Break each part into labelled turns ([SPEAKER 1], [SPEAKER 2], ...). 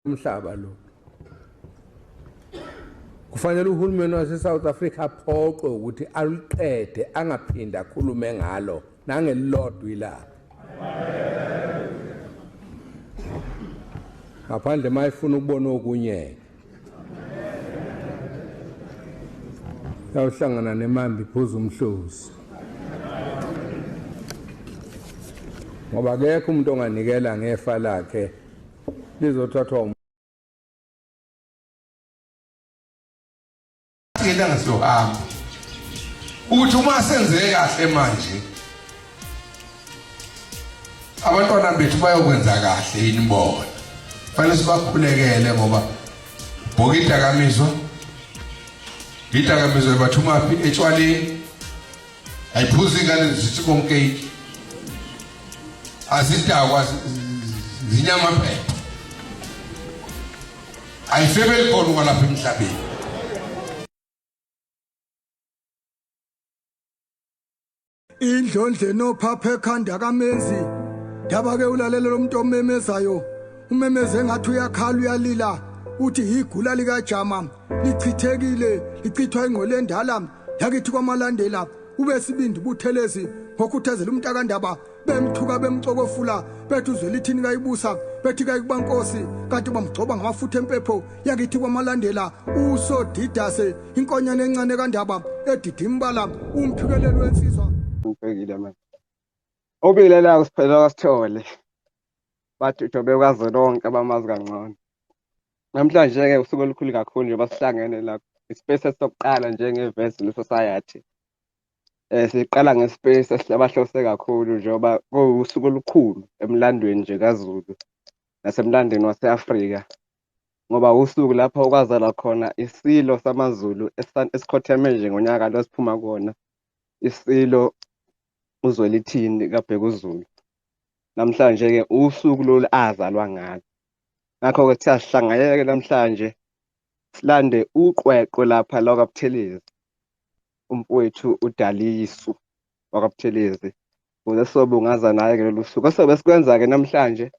[SPEAKER 1] Umhlaba lo kufanele uhulumeni wase-South Africa aphoqwe ukuthi aluqede, angaphinde akhulume ngalo nangelilodwa ilanga, ngaphandle uma efuna ukubona okunye. Yawuhlangana nemambi iphuza umhluzi, ngoba akekho umuntu onganikela ngefa lakhe lizothathwa.
[SPEAKER 2] Ngelanga siyohamba ukuthi uma senzeke kahle manje abantwana bethu bayokwenza kahle yini bona. Fanele sibakhulekele ngoba bhoka idakamizwa, idakamizwa ibathumaphi etshwaleni, ayiphuzi ingane zithi komkeyiki, azidakwa zinyama phepha, ayifebeli khona kwalapha emhlabeni.
[SPEAKER 3] Indlondle nophapha ekhanda kamenzi ndaba ke ulalela lo muntu omemezayo, umemeze ngathi uyakhala uyalila, uthi igula likajama lichithekile, lichithwa ingqwele endala yakithi kwamalandela. Ubesibindi Buthelezi ngokhuthazela umntakandaba, bemthuka bemcokofula, bethi uzwelithini kayibusa, bethi kayikubankosi, kanti bamgcoba ngamafutha empepho yakithi kwamalandela. Usodidase inkonyane encane kandaba edida imbala, umphikeleli wensizwa.
[SPEAKER 4] Ngibhekile manje. Ubile la kusiphela kwaSithole. Bathi uJobe kwaZwelonke abamazi kangcono. Namhlanje-ke usuku olukhulu kakhulu njengoba sihlangene la ispace sokuqala njenge-Zulu Society. Siqala ngespace esihlabahlose kakhulu njengoba kuwusuku olukhulu emlandweni nje kaZulu nasemlandweni wase-Afrika, ngoba usuku lapho okwazalwa khona isilo samaZulu esikhotheme nje ngonyaka lo esiphuma kuwona, isilo uZwelithini kaBhekuzulu. Namhlanje-ke usuku lolu azalwa ngalo. Ngakho-ke siyahlanganyela-ke namhlanje silande uqweqwe lapha la kwaButhelezi, umfowethu uDalisu wakwaButhelezi, ukuze sizobungaza naye-ke lolu suku. Esobe sikwenza-ke namhlanje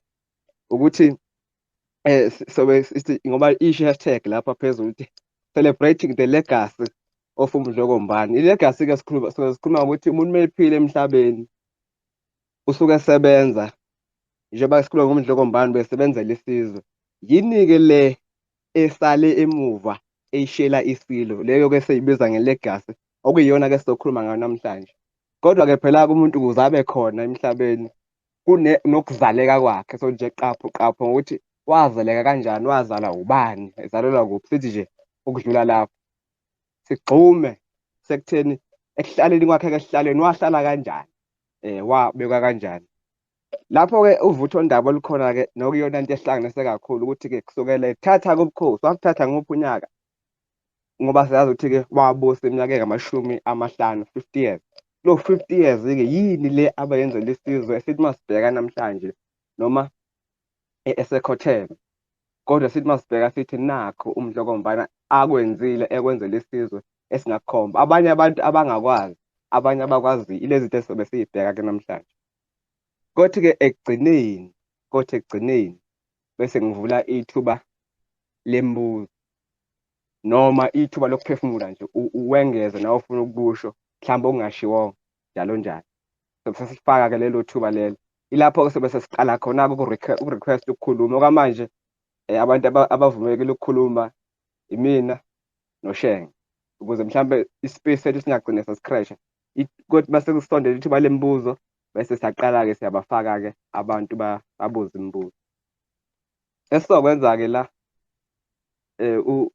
[SPEAKER 4] ukuthi sobe sithi, ngoba isho i-hashtag lapha phezulu ukuthi celebrating the legacy of uMdlokombane. I-legacy-ke sikhuluma, suke sikhuluma ngokuthi umuntu uma ephila emhlabeni usuke esebenza, njengoba sikhuluma ngoMdlokombane besebenzela isizwe. Yini-ke le esale emuva eyishela isilo leyo-ke seyibiza nge-legacy, okuyiyona-ke sizokhuluma ngayo namhlanje. Kodwa-ke phela umuntu ukuze abe khona emhlabeni kune nokuzaleka kwakhe, so nje qaphu qaphu ngokuthi wazaleka kanjani, wazalwa ubani, ezalelwa kuphi, sithi nje ukudlula lapho sigxume sekutheni ekuhlaleni kwakhe, esihlalweni wahlala kanjani, wabekwa kanjani. Lapho-ke uvutho ndaba olukhona-ke nokuyona into ehlanganise kakhulu ukuthi-ke kusukela ethatha kubukhosi, wabuthatha nguphi unyaka, ngoba siyazi ukuthi-ke wabusa iminyaka engamashumi amahlanu, 50 years. Lo 50 years-ke yini le abayenzela isizwe esithi masibheka namhlanje noma esekhotheme, kodwa sithi masibheka sithi nakho uMdlokombana akwenzile ekwenzela isizwe esingakukhomba abanye abantu abangakwazi, abanye abakwaziyo. Ilezi zinto esizobe siyibheka-ke namhlanje. Kothi-ke ekugcineni, kothi ekugcineni bese ngivula ithuba lembuzo noma ithuba lokuphefumula nje, uwengeze nawe ufuna ukukusho mhlawumbe okungashiwongo, njalo njalo. Sobe sesifaka-ke lelo thuba lelo, ilapho-ke sobe sesiqala khona-ke uku-request ukukhuluma. Okwamanje abantu abavumelekile ukukhuluma imina noShenge, ukuze mhlambe ispace sethu singagcine sesicrasha. Kodwa mase kusondela ithuba lemibuzo bese siyaqala-ke siyabafaka-ke abantu babuze imibuzo. Esizokwenza-ke la,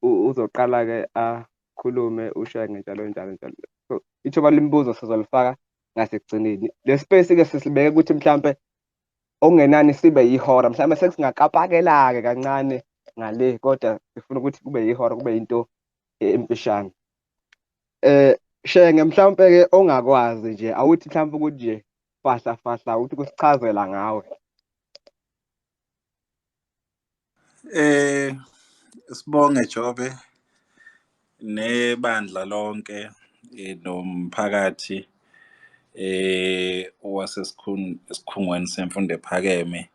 [SPEAKER 4] uzoqala-ke akhulume uShenge, njalo njalo njalo. So ithuba lemibuzo sizolifaka ngasekugcineni. Le space-ke sisibeke ukuthi mhlampe okungenani sibe yihora, mhlampe sesingakapakela-ke kancane ngale, kodwa sifuna ukuthi kube yihora, kube into emfishane. Shenge, mhlampe-ke ongakwazi nje awuthi mhlampe ukuthi nje fahla fahla uthi kusichazela ngawe.
[SPEAKER 5] Sibonge Jobe nebandla lonke, nomphakathi wasesikhungweni semfundo ephakeme.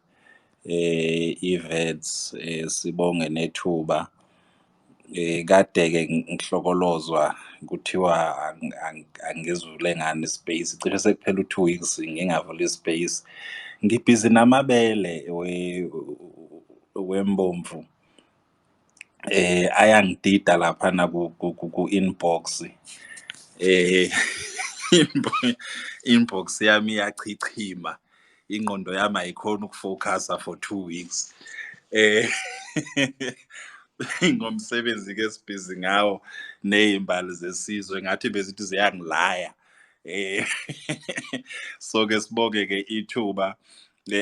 [SPEAKER 5] iVets, sibonge nethuba. Kade ke ngihlokolozwa kuthiwa angizivule ngani space, cishe sekuphela u-2 weeks ngingavula ispace. Ngibhizi namabele wembomvu, ayangidida laphana ku inbox. Inbox yami iyachichima, ingqondo yami ayikhona ukufocusa for 2 weeks. Ngomsebenzi ke sibhizi ngawo nezimbali zesizwe, ngathi bezithi ziyangilaya. So ke sibonge ke ithuba.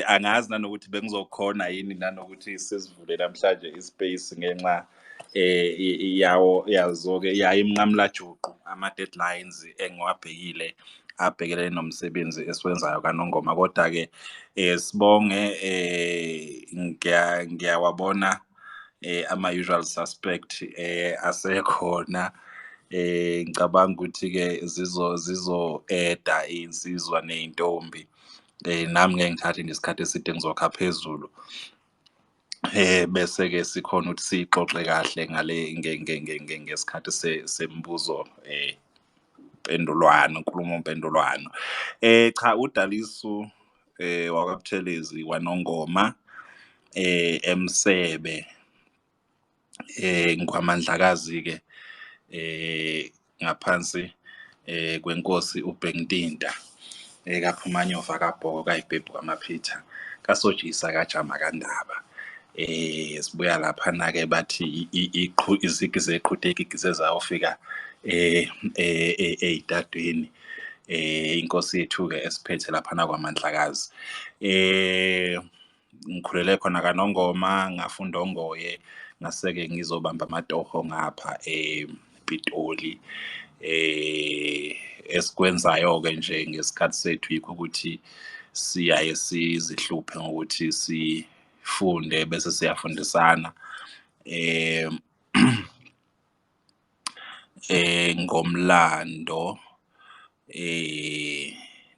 [SPEAKER 5] Angazi nanokuthi bengizokhona yini nanokuthi sesivule namhlanje ispace ngenxa yawo yazo-ke yayo imnqamulajuqu, ama-deadlines engiwabhekile abhekelene nomsebenzi esiwenzayo kaNongoma. Kodwa-ke sibonge, ngiyawabona ama-usual suspect asekhona. Ngicabanga ukuthi-ke zizo-eda iy'nsizwa ney'ntombi. Nami ngeke ngithathe nje isikhathi eside, ngizokha phezulu, bese ke sikhona ukuthi sixoxe kahle ngale ngesikhathi sembuzo, mpendulwano, nkulumo mpendulwano. Cha, uDalisu wakwaButhelezi kwaNongoma, eMsebe, ngwamandlakazi ke, ngaphansi kwenkosi uBhentinta, kaPhumanyova kaBhoko kaYibhebhu kaMaphitha kaSojisa kaJama kaNdaba. Sibuya laphana ke, bathi izigi zeqhude igigi zayofika ey'tadweni. Inkosi yethu ke esiphethe laphana kwaMandlakazi. Ngikhulele khona kaNongoma, ngafunda oNgoye, ngase-ke ngizobamba amatoho ngapha ePitoli. Esikwenzayo-ke nje ngesikhathi sethu yikho ukuthi siyaye sizihluphe ngokuthi sifunde bese siyafundisana ngomlando,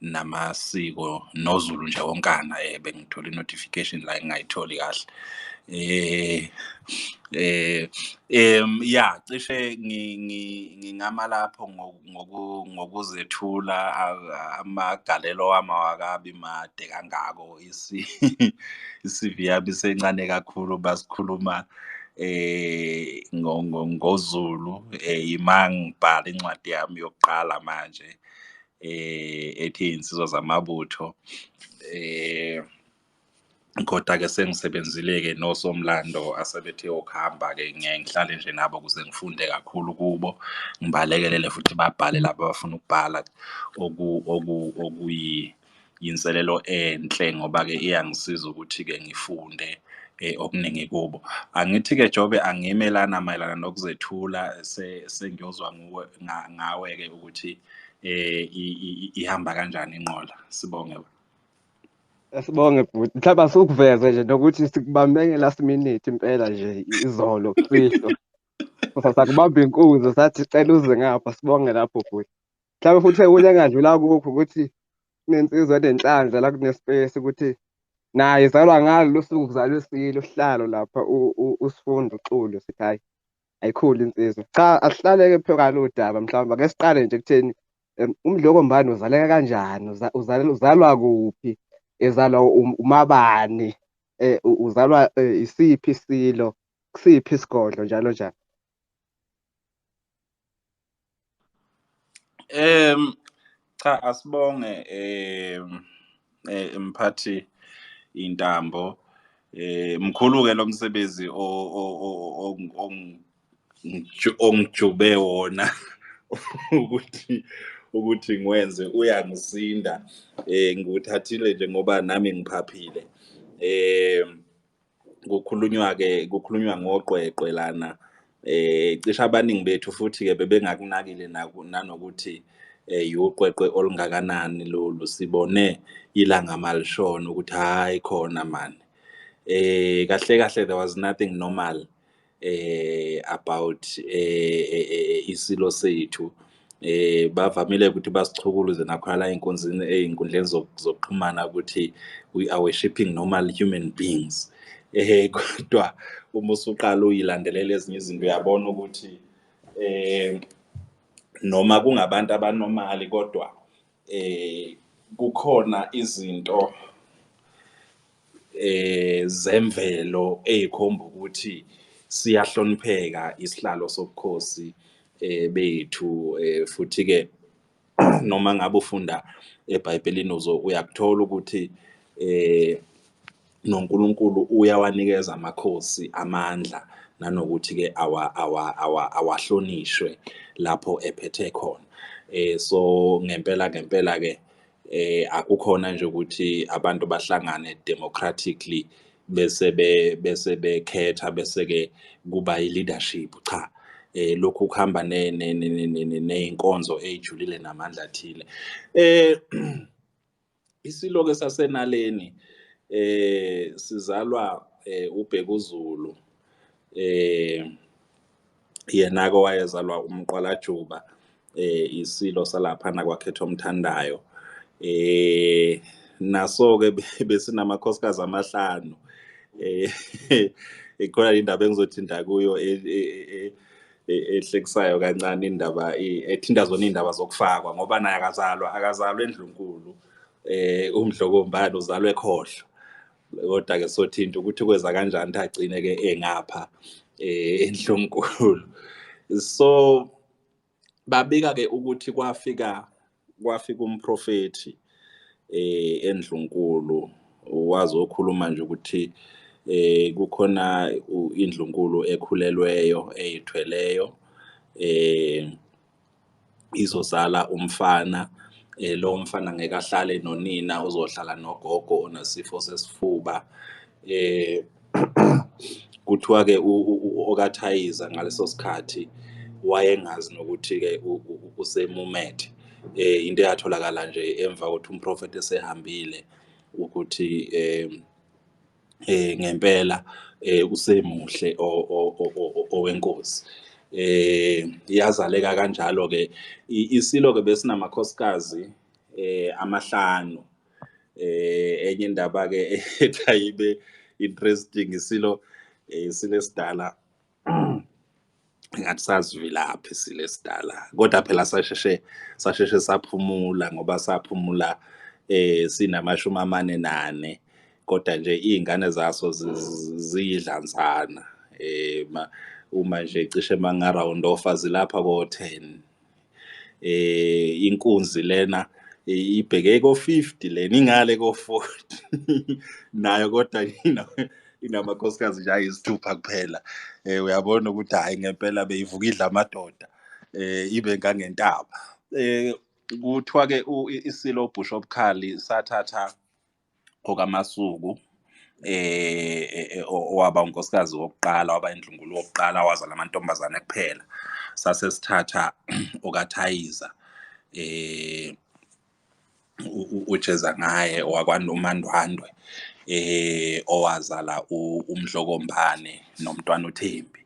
[SPEAKER 5] namasiko noZulu nje wonkana. Bengithola i-notification la engingayitholi kahle. Ya, cishe ngingama lapho ngokuzethula. Amagalelo wami awakabi made kangako, i-CV yami isencane kakhulu basikhuluma ngoZulu. Ima ngibhala incwadi yami yokuqala manje, ethi Insizwa Zamabutho. Kodwa-ke sengisebenzile-ke nosomlando asebethe ukuhamba-ke, ngiyaye ngihlale nje nabo ukuze ngifunde kakhulu kubo, ngibalekelele futhi babhale laba abafuna ukubhala, okuyinselelo enhle ngoba-ke iyangisiza ukuthi-ke ngifunde okuningi kubo. Angithi-ke Jobe, angime lana mayelana nokuzethula, sengiyozwa ngawe-ke ukuthi ihamba kanjani inqola. Sibonge.
[SPEAKER 4] Sibonge bhuti. Mhlawumbe asukuveze nje nokuthi sikubambe nge-last minute impela nje izolo kusihlwa. Sakubamba inkunzi sathi cela uze ngapha, sibonge lapho bhuti. Mhlawumbe futhi okunye engadlula kukho ukuthi kunensizwa enenhlanhla la kunespace ukuthi naye izalwa ngalo losuku kuzalwa isilo sihlalo lapha uSifundo uXulu, sithi hhayi ayikhulu insizwa. Cha, asihlale-ke phela udaba, mhlawumbe ake siqale nje ekutheni uMdlokombane uzaleka kanjani, uzalwa kuphi, ezalwa umabani, uzalwa isiphi isilo, kusiphi isigodlo, njalo njalo.
[SPEAKER 5] Cha, asibonge mphathi intambo. Mkhulu ke lo msebenzi ongijube wona ukuthi ngiwenze, uyangisinda. Ngiwuthathile nje ngoba nami ngiphaphile. Kukhulunywa ke, kukhulunywa ngoqweqwe lana. Cishe abaningi bethu futhi ke bebengakunakile nanokuthi uqweqwe olungakanani lolu, sibone ilanga malishona ukuthi hayi khona man. Kahle kahle there was nothing normal about isilo sethu. Bavamile ukuthi basichukuluze nakhona la ey'nkonzini ey'nkundleni zokuxhumana ukuthi we are worshiping normal human beings. Kodwa uma usuqala uyilandelela ezinye izinto uyabona ukuthi noma kungabantu abanomali kodwa kukhona izinto zemvelo ey'khomba ukuthi siyahlonipheka isihlalo sobukhosi bethu. Futhi-ke noma ngabe ufunda eBhayibhelini uyakuthola ukuthi noNkulunkulu uyawanikeza amakhosi amandla nanokuthi-ke awahlonishwe lapho ephethe khona. So ngempela ngempela-ke akukhona nje ukuthi abantu bahlangane democratically bese bekhetha bese-ke kuba i-leadership. Cha, lokhu kuhamba ney'nkonzo ey'julile namandla athile. Isilo-ke sasenaleni sizalwa uBhekuzulu, yena-ke owayezalwa uMqwalajuba, isilo salaphana kwaKhetha Omthandayo. Naso-ke besinamakhosikazi amahlanu. Ikhona indaba engizothinta kuyo ehlekisayo kancane, indaba ethinta zona iy'ndaba zokufakwa, ngoba naye akazalwa endlunkulu. UMdlokombane uzalwe ekhohlo, kodwa-ke sothinta ukuthi kweza kanjani ukuthi agcine-ke engapha endlunkulu. So babika-ke ukuthi kwafika umprofethi endlunkulu, wazokhuluma nje ukuthi kukhona indlunkulu ekhulelweyo eyithweleyo, izozala umfana. Lo mfana ngeke ahlale nonina, uzohlala nogogo onesifo sesifuba. Kuthiwa-ke okaThayiza ngaleso sikhathi wayengazi nokuthi-ke usemumethe. Into eyatholakala nje emva kokuthi umprofethi esehambile ukuthi ngempela usemuhle owenkosi. Yazaleka kanjalo-ke isilo-ke besinamakhosikazi amahlanu. Enye indaba-ke ethi ayibe interesting, isilo isilo esidala ngathi sazivilaphi isilo esidala, kodwa phela sasheshe saphumula, ngoba saphumula sina-44, kodwa nje iy'ngane zaso ziyidlanzana. Uma nje cishe manga-round off zilapha ko-10. Inkunzi lena ibheke ko-50, lena ingale ko-40 nayo, kodwa inamakhosikazi nje ayisithupha kuphela. Uyabona ukuthi hhayi ngempela beyivuka idla amadoda, ibe ngangentaba. Kuthiwa-ke isilo uBhusha obukhali sathatha okaMasuku, owaba unkosikazi wokuqala, waba indlunkulu wokuqala, wazala amantombazane kuphela. Sase sithatha okaThayiza, uJeza ngaye owakwaNomandwandwe, owazala uMdlokombane nomntwana uThembi.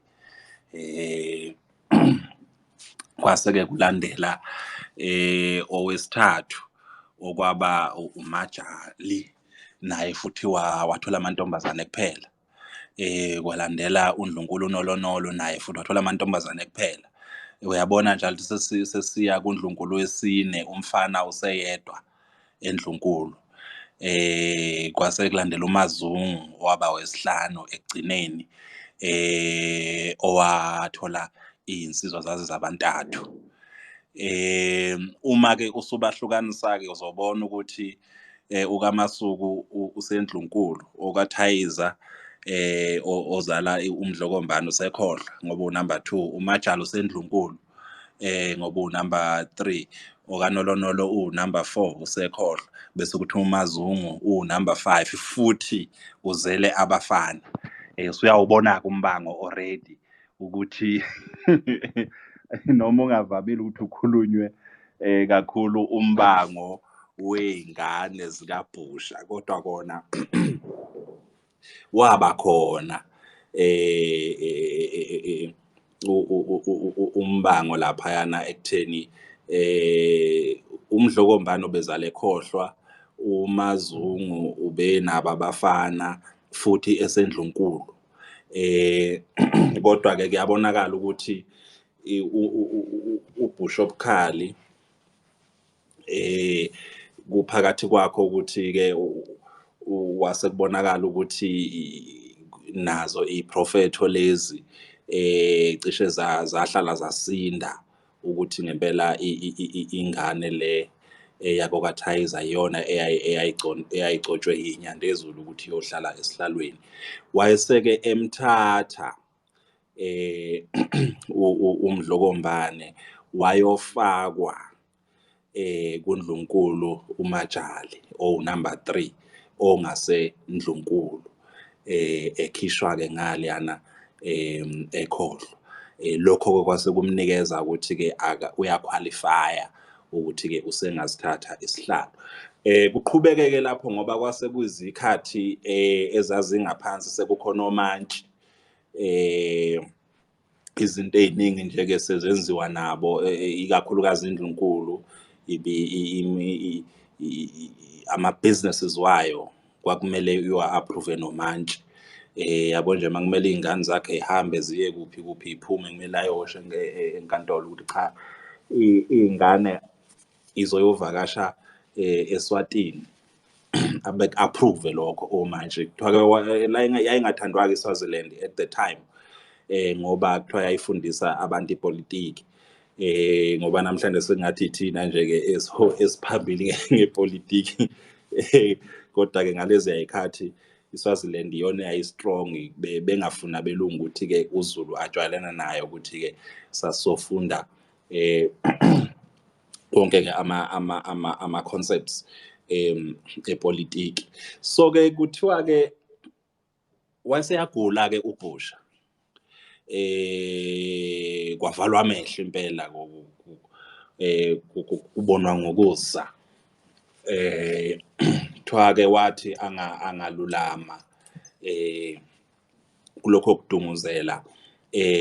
[SPEAKER 5] Kwase-ke kulandela owesithathu okwaba uMajali, naye futhi wathola amantombazane kuphela. Kwalandela uNdlunkulu uNolonolo, naye futhi wathola amantombazane kuphela. Uyabona njalo sesiya kuNdlunkulu wesine, umfana useyedwa endlunkulu. Kwase kulandela uMazungu owaba wesihlanu ekugcineni, owathola iy'nsizwa zaze zabantathu. Uma-ke usubahlukanisa-ke uzobona ukuthi ukaMasuku usendlunkulu, okaThayiza ozala uMdlokombane usekhohlwa ngoba unumber 2, uMajalo usendlunkulu ngoba unumber 3, okaNolonolo unumber 4 usekhohlwa, bese kuthi uMazungu unumber 5 futhi uzele abafana. Usuyawubona-ke umbango already ukuthi noma ungavamile ukuthi ukhulunywe kakhulu umbango wey'ngane zikaBhusha, kodwa kona waba khona umbango laphayana ekutheni UMdlokombane obezala ekhohlwa, uMazungu ubenabo abafana futhi esendlunkulu. Kodwa ke kuyabonakala ukuthi uBishop Khali kuphakathi kwakho ukuthi ke wase kubonakala ukuthi nazo iprofetho lezi cishe zahlala zasinda ukuthi ngempela ingane le eyako kaThayiza iyona eyayigcotshwe iNyandezulu ukuthi iyohlala esihlalweni. Wayeseke emthatha uMdlokombane wayofakwa kuNdlunkulu uMajali owu-number 3 ongase Ndlunkulu, ekhishwa ke ngaleyana ekhohlwa. Lokho kwase kumnikeza ukuthi ke uyaqualifya ukuthi ke usengasithatha isihlalo. Kuqhubekeke lapho ngoba kwase kuyizikhathi ezazingaphansi sekukhona omantshi, izinto eziningi nje ke sezenziwa nabo, ikakhulukazi indlunkulu ama businesses wayo kwakumele uwa approve nomantshi. Yabo nje makumele izingane zakhe ihambe ziye kuphi kuphi iphume, kumele ayosho enkantolo ukuthi cha ingane izoyovakasha eSwatini, abek approve lokho omanje. Kuthiwa la yayingathandwa ke iSwaziland at the time, ngoba kuthiwa yayifundisa abantu ipolitiki, ngoba namhlanje sengathi thina nje ke esiphambili ngepolitiki, kodwa ke ngalezi zikhathi iSwaziland iyona yayi strong, bengafuna belungu ukuthi ke uZulu ajwayelana nayo ukuthi ke sasofunda konke ke ama concepts epolitiki. So ke kuthiwa ke waseyagula ke uBhusha, kwavalwa amehlo impela, kubonwa ngokusa. Kuthiwa ke wathi angalulama kulokho kudunguzela,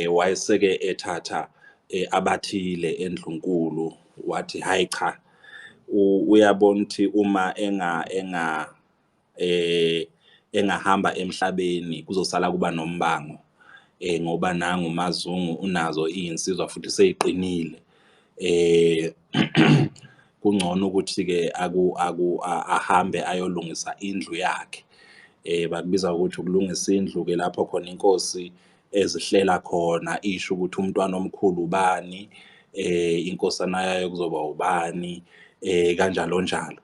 [SPEAKER 5] wayeseke ethatha abathile endlunkulu, wathi hayi cha, uyabona ukuthi uma engahamba emhlabeni kuzosala kuba nombango, ngoba nangu uMazungu unazo izinsizwa futhi seyiqinile, kungcono ukuthi ke aku aku ahambe ayolungisa indlu yakhe. Bakubiza ukuthi ukulungisa indlu ke lapho khona inkosi ezihlela khona isho ukuthi umntwana omkhulu ubani, inkosana yayo kuzoba ubani, kanjalo njalo.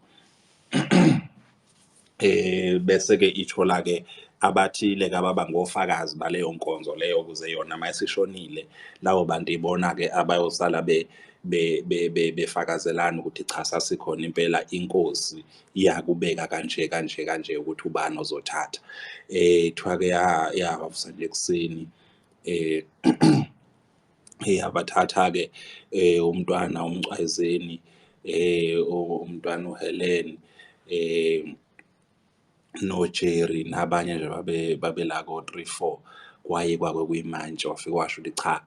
[SPEAKER 5] Bese ke ithola ke abathile ke ababa ngofakazi baleyo nkonzo leyo, ukuze yona mayisishonile labo bantu ibona ke abayosala befakazelana ukuthi cha sasikhona impela, inkosi iyakubeka kanje kanje kanje ukuthi ubani ozothatha. Kuthiwa ke yabavusa nje ekuseni, yabathatha ke umntwana uMcwayizeni, umntwana uHelen, noJerry nabanye nje babela ko 3 4, kwaye kwake kuyimantshi wafika washo ukuthi cha,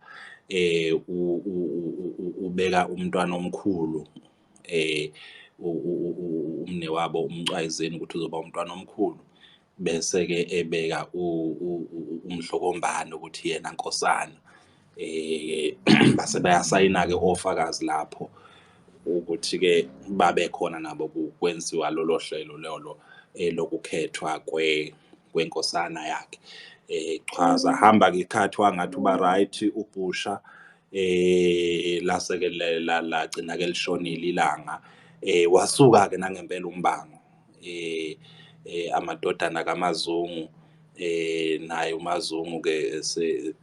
[SPEAKER 5] ubeka umntwana omkhulu umne wabo uMcwayizeni ukuthi uzoba umntwana omkhulu, bese ke ebeka uMdlokombane ukuthi yena nkosana. Base bayasayina ke ofakazi lapho ukuthi ke babe khona nabo kwenziwa lolo hlelo lolo lokukhethwa kwenkosana yakhe. Cha zahamba ke ikhathi, wangathi uba right uBhusha, laseke lagcina ke lishonile ilanga. Wasuka ke nangempela umbango, amadodana kaMazungu, naye uMazungu ke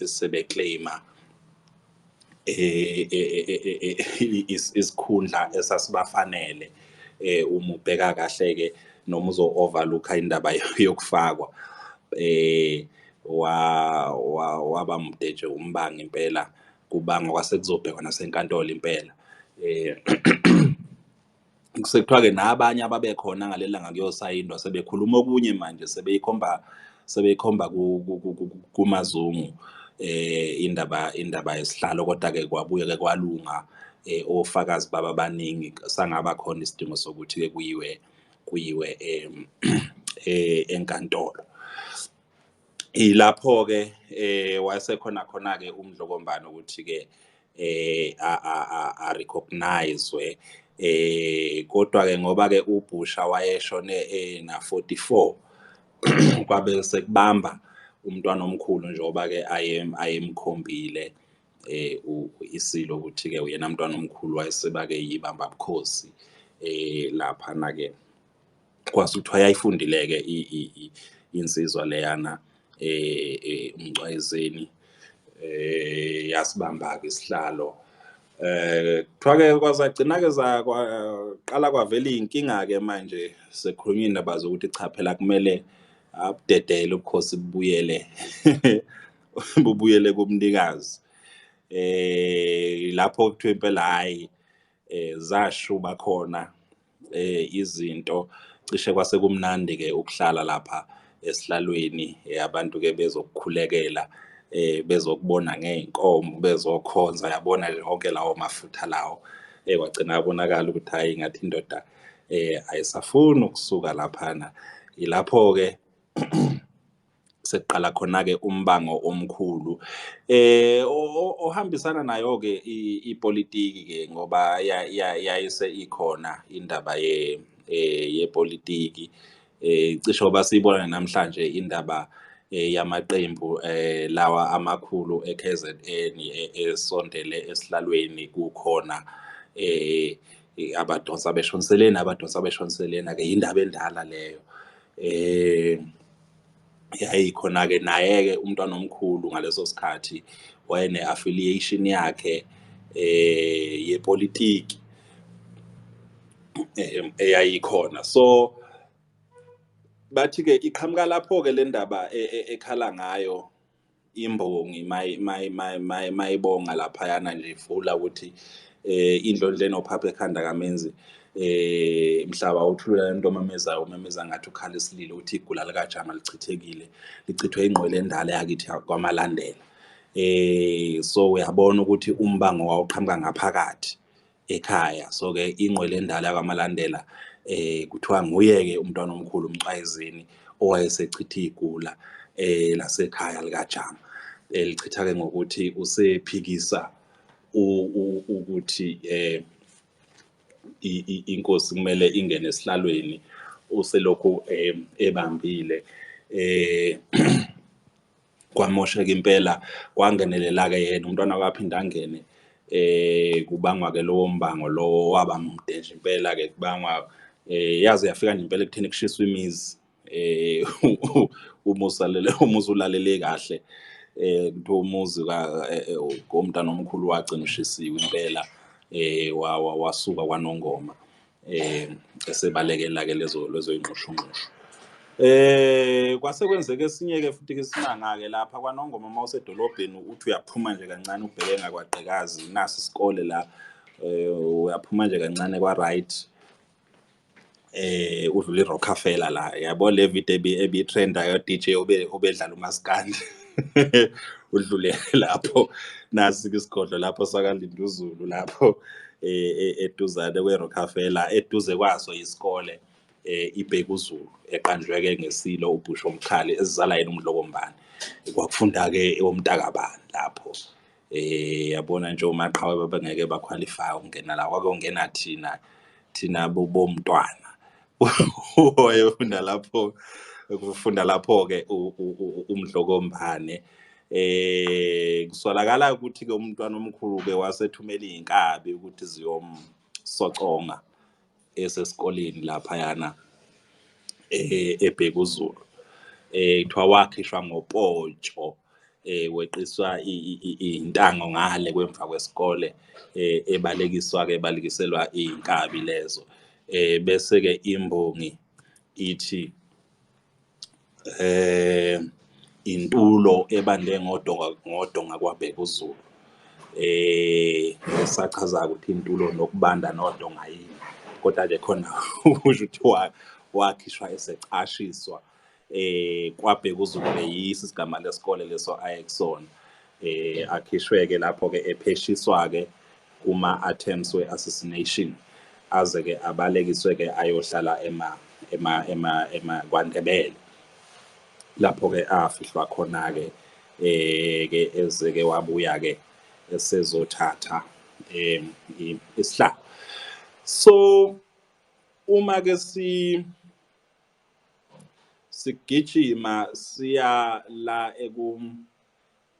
[SPEAKER 5] sebeclaima isikhundla esasibafanele. Uma ubheka kahle ke noma uzo overlooka indaba yokufakwa, waba mude nje umbango impela, kubangwa kwase kuzobhekwa nasenkantolo impela. Sekuthiwa ke nabanye ababekhona ngaleli langa kuyosayindwa sebekhuluma okunye manje, sebeyikhomba kuMazungu. Indaba yesihlalo, kodwa ke kwabuye ke kwalunga, ofakazi baba baningi, sangaba khona isidingo sokuthi ke kuyiwe enkantolo. Ilapho ke wayesekhona khona ke uMdlokombane ukuthi ke a recognizewe, kodwa ke ngoba ke uBhusha wayeshone na 44, kwabe sekubamba umntwana omkhulu, njengoba ke ayemkhombile isilo ukuthi ke uyena mntwana omkhulu, wayeseba ke yibamba bukhosi lapha na ke. Kwase kuthiwa yayifundile ke insizwa leyana, uMcwayizeni, yasibamba ke isihlalo. Kuthiwa ke kwazagcina ke kwaqala kwavela iy'nkinga ke manje, sekukhulunywa iy'ndaba zokuthi cha phela kumele abudedele ubukhosi bubuyele kumnikazi. Lapho kuthiwa impela hhayi, zashuba khona izinto, cishe kwase kumnandi ke ukuhlala lapha esihlalweni, abantu ke bezokukhulekela, bezokubona ngey'nkomo, bezokhonza, yabona nje yonke lawo mafutha lawo. Kwagcina yabonakala ukuthi hhayi, ngathi indoda ayisafuni ukusuka laphana. Ilapho ke sekuqala khona ke umbango omkhulu ohambisana nayo ke ipolitiki ke, ngoba yayise ikhona indaba yepolitiki. Cishe ngoba siyibona namhlanje indaba yamaqembu lawa amakhulu e-KZN esondele esihlalweni, kukhona abadonsa beshoniselena, abadonsa beshoniselena ke, indaba endala leyo. Yayikhona ke naye ke umntwana omkhulu ngaleso sikhathi wayene affiliation yakhe yepolitiki eyayikhona. So bathi ke iqhamuka lapho ke le ndaba ekhala ngayo imbongi mayibonga laphayana nje, ivula ukuthi indlondlo enophapha ekhanda kaMenzi, mhlaba uthulula lento omemezayo, umemeza ngathi ukhala isililo, uthi igula likaJama lichithekile, lichithwe ingqwele endala yakithi kwaMalandela. So uyabona ukuthi umbango wawuqhamuka ngaphakathi ekhaya. So ke ingqwele endala yakwaMalandela, kuthiwa nguye ke umntwana omkhulu uMcwayizeni owayesechitha igula lasekhaya likaJama, elichitha ke ngokuthi usephikisa ukuthi inkosi kumele ingene esihlalweni, uselokhu ebambile. Kwamosheka impela, kwangenelela ke yena umntwana, waphinda angene, kubangwa ke lowo mbango lowo waba mude nje impela ke, kubangwa yaze yafika nje impela ekutheni kushiswa imizi. Umuzi ulalele kahle, kuthiwa umuzi komntana omkhulu wagcina ushisiwe impela, wasuka kwaNongoma, esebalekela ke lezo ingqushungqushu. Kwase kwenzeka esinye ke futhi ke isimanga ke lapha kwaNongoma, uma usedolobheni uthi uyaphuma nje kancane ubheke ngakwaGqikazi, nasi isikole la, uyaphuma nje kancane kwa right, udlula iRockefeller la, yabo le video ebi-trenda yo DJ obedlala umaskandi, udlule lapho, nasi isigodlo lapho sakaLinduzulu lapho, eduzane kweRockefeller, eduze kwaso isikole iBhekuzulu, eqanjwe ke ngesilo uBhusha Omkhali, esizala yena uMdlokombane. Kwakufunda ke omntakabani lapho, yabona nje omaqhawe babengeke baqualify ukungena la, kwakungena thina bomntwana wayefunda lapho, kufunda lapho ke uMdlokombane. Kusolakala ukuthi ke umntwana omkhulu ke wasethumela izinkabi ukuthi ziyomsoconga esesikoleni laphayana eBhekuzulu. Kuthiwa wakhishwa ngopontsho, weqiswa intango ngale kwemva kwesikole, ebalekiswa ke, ebalekiselwa izinkabi lezo. Bese ke imbongi ithi intulo ebande ngodonga kwaBhekuzulu. Esachaza ukuthi intulo nokubanda nodonga yini, kodwa nje khona usho ukuthi wakhishwa esecashiswa kwaBhekuzulu, ke yiso isigama lesikole leso aye kusona. Akhishwe ke lapho ke epheshiswa ke kuma attempts we assassination, aze ke abalekiswe ke ayohlala ema ema ema ema kwaNdebele, lapho ke afihlwa khona ke ke ezeke wabuya ke esezothatha isihlalo. So uma ke si sigijima siya la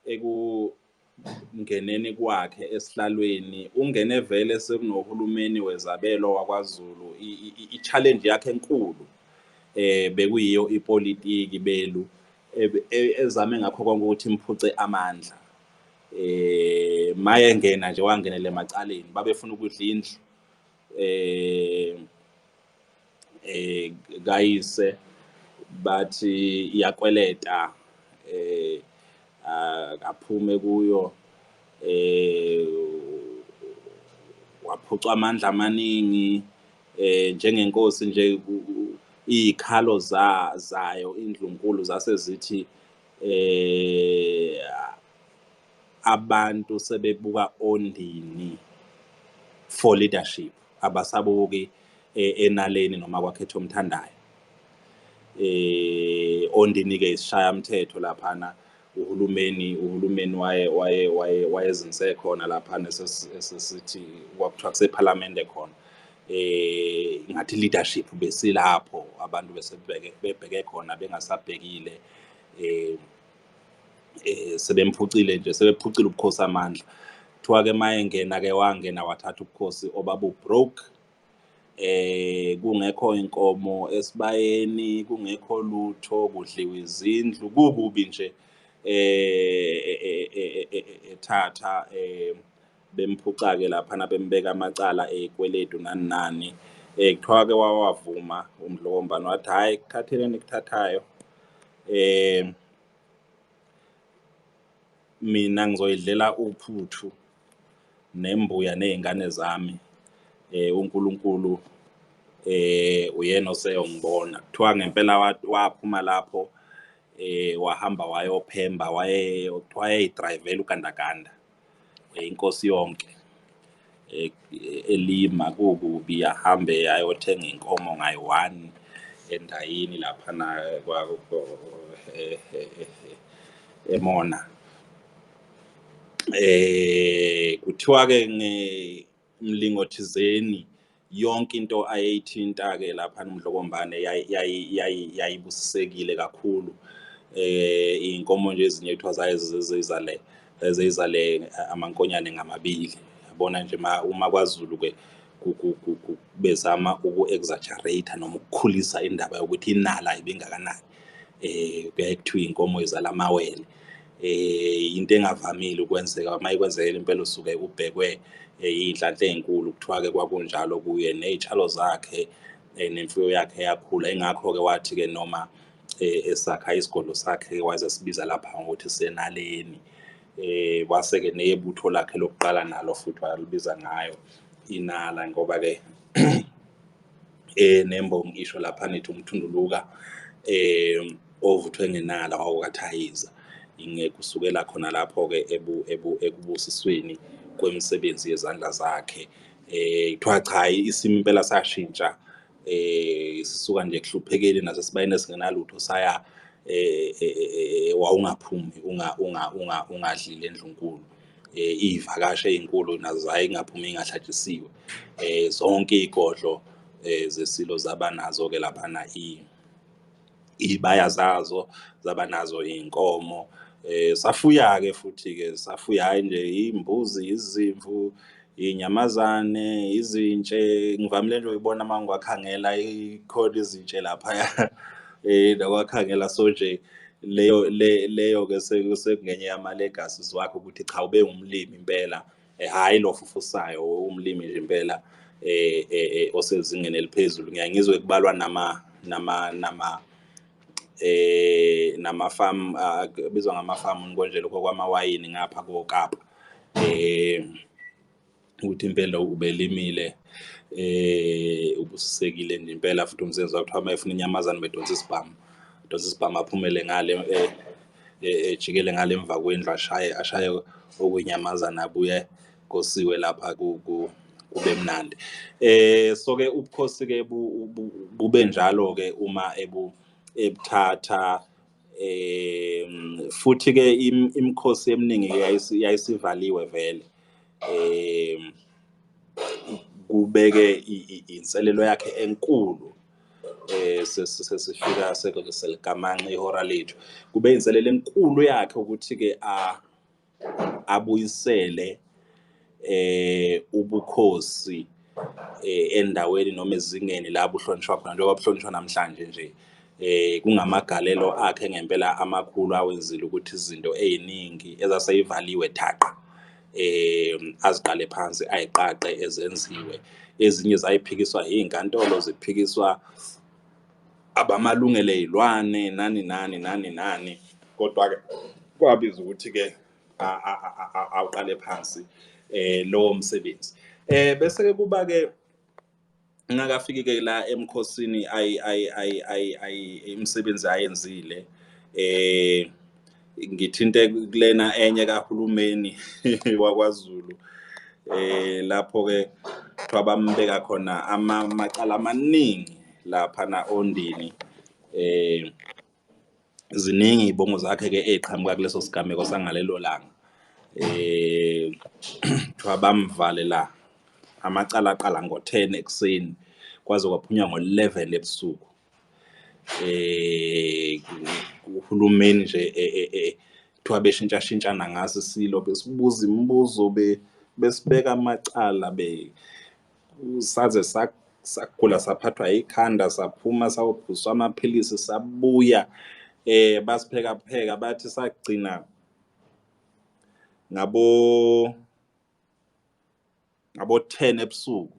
[SPEAKER 5] ekungeneni kwakhe esihlalweni, ungene vele sekunohulumeni wezabelo wakwaZulu. I-challenge yakhe enkulu bekuyiyo ipolitiki belu ezame ngakho konke ukuthi imphuce amandla. Maye ngena nje wangenele emacaleni, babefuna ukudla indlu kayise, bathi iyakweleta, aphume kuyo, waphucwa amandla amaningi njengenkosi nje. Izikhalo zayo indlunkulu zase zithi abantu sebebuka Ondini for leadership, abasabuki enaleni noma kwakhetha omthandayo. Ondini ke isishaya mthetho laphana, uhulumeni waye waye waye wayezinze khona laphana, esesithi kwakuthiwa kusephalamende khona. Ngathi leadership besilapho, abantu besebheke bebheke khona, bengasabhekile sebemphucile nje, sebephucile ubukhosi amandla. Kuthiwa ke mayengena ke wangena wathatha ubukhosi obabu broke, kungekho inkomo esibayeni, kungekho lutho, kudliwa izindlu, kukubi nje. Ethatha bemphuca ke laphana, bembeka amacala ezikweletu nani nani. Kuthiwa ke wawavuma uMdlokombane, wathi hayi, kuthatheleni kuthathayo, mina ngizoyidlela uphuthu nembuya nezingane zami, uNkulunkulu uyena oseyongibona. Kuthiwa ngempela waphuma lapho, wahamba wayophemba, waye kuthiwa wayeyidrivela ugandaganda inkosi yonke elima kukubi, ahambe ayothenga inkomo ngayi-1 endayini laphana eMona. Kuthiwa ke ngemlingo thizeni yonke into ayeyithinta ke lapha uMdlokombane yayibusisekile kakhulu. Inkomo nje ezinye kuthiwa zaye zizale amankonyane ngamabili. Yabona nje uma kwaZulu ke bezama uku-exaggerate noma ukukhulisa indaba yokuthi inala ibingakanani, kuyaye kuthiwa inkomo izala amawele. Into engavamile ukwenzeka, uma ikwenzekela impela usuke ubhekwe iy'nhlanhla ey'nkulu. Kuthiwa ke kwakunjalo kuye ney'tshalo zakhe nemfuyo yakhe yakhula. Ingakho-ke wathi-ke noma esakha isigodlo sakhe waze sibiza lapha ngokuthi senaleni. Wase-ke nebutho lakhe lokuqala nalo futhi walibiza ngayo inala, ngoba-ke nembongi isho lapha nithi umthunduluka ovuthwe ngenala wawukathayiza. Kusukela khona lapho-ke ekubusisweni kwemisebenzi yezandla zakhe. Kuthiwa cha, isimo impela sashintsha, sisuka nje ekuhluphekeni nasesibayeni esingenalutho saya wawungaphumi ungadlile endlunkulu. Iy'vakashi ey'nkulu nazo zaye ingaphumi ingahlatshisiwe. Zonke iy'godlo zesilo zaba nazo-ke laphana iy'baya zazo, zaba nazo iy'nkomo. Safuya-ke futhi-ke, safuya hhayi nje iy'mbuzi, izimvu, iy'nyamazane, izintshe. Ngivamile nje uyibona uma ngiwakhangela, ikhona izintshe laphaya nawakhangela. So nje leyo-ke sekungenye yama-legacies wakhe ukuthi cha, ube umlimi impela, hhayi lo fufusayo, umlimi nje impela osezingeni eliphezulu. Ngiyaye ngizwe kubalwa nama-farm, bizwa ngama-farm konje lokho kwamawayini ngapha koKapa, ukuthi impela ubelimile, ubusisekile nje impela. Futhi umsebenzi wakhe kuthiwa uma efuna inyamazane bedonsa isibhamu, donsa isibhamu aphumele ngale Ejikele ngale emva kwendlu ashaye ashaye okwenyamazana abuye kosiwe lapha kube mnandi. So ke ubukhosi ke bube njalo ke uma ebuthatha, futhi ke imikhosi eminingi ke yayisivaliwe vele. Kubeke inselelo yakhe enkulu, sesifika seligamanxa ihora lethu, kube inselelo enkulu yakhe ukuthi ke abuyisele ubukhosi endaweni noma ezingeni la buhlonishwa khona njengoba buhlonishwa namhlanje nje. Kungamagalelo akhe ngempela amakhulu awenzile ukuthi izinto eziningi ezaseyivaliwe thaqa aziqale phansi ayiqaqe ezenziwe. Ezinye zayiphikiswa izinkantolo, ziphikiswa abamalungelo ey'lwane nani nani nani nani, kodwa-ke kwabiza ukuthi-ke awuqale phansi lowo msebenzi. Bese-ke kuba-ke ngakafiki-ke la emkhosini ayi imisebenzi ayenzile, ngithinte kulena enye kahulumeni wakwaZulu, lapho-ke kuthiwa bambeka khona amacala amaningi laphana Ondini. Ziningi iy'bongo zakhe-ke ey'qhamuka kuleso sigameko sangalelo langa. Kuthiwa bamvalela amacala aqala ngo-10 ekuseni kwaze kwaphunywa ngo-11 ebusuku. Uhulumeni nje kuthiwa beshintshashintshana ngaso isilo, besibuza imibuzo, besibeka amacala, saze sagula saphathwa ikhanda, saphuma sayophuziswa amaphilisi, sabuya, basipheka pheka, bathi sagcina ngabo 10 ebusuku.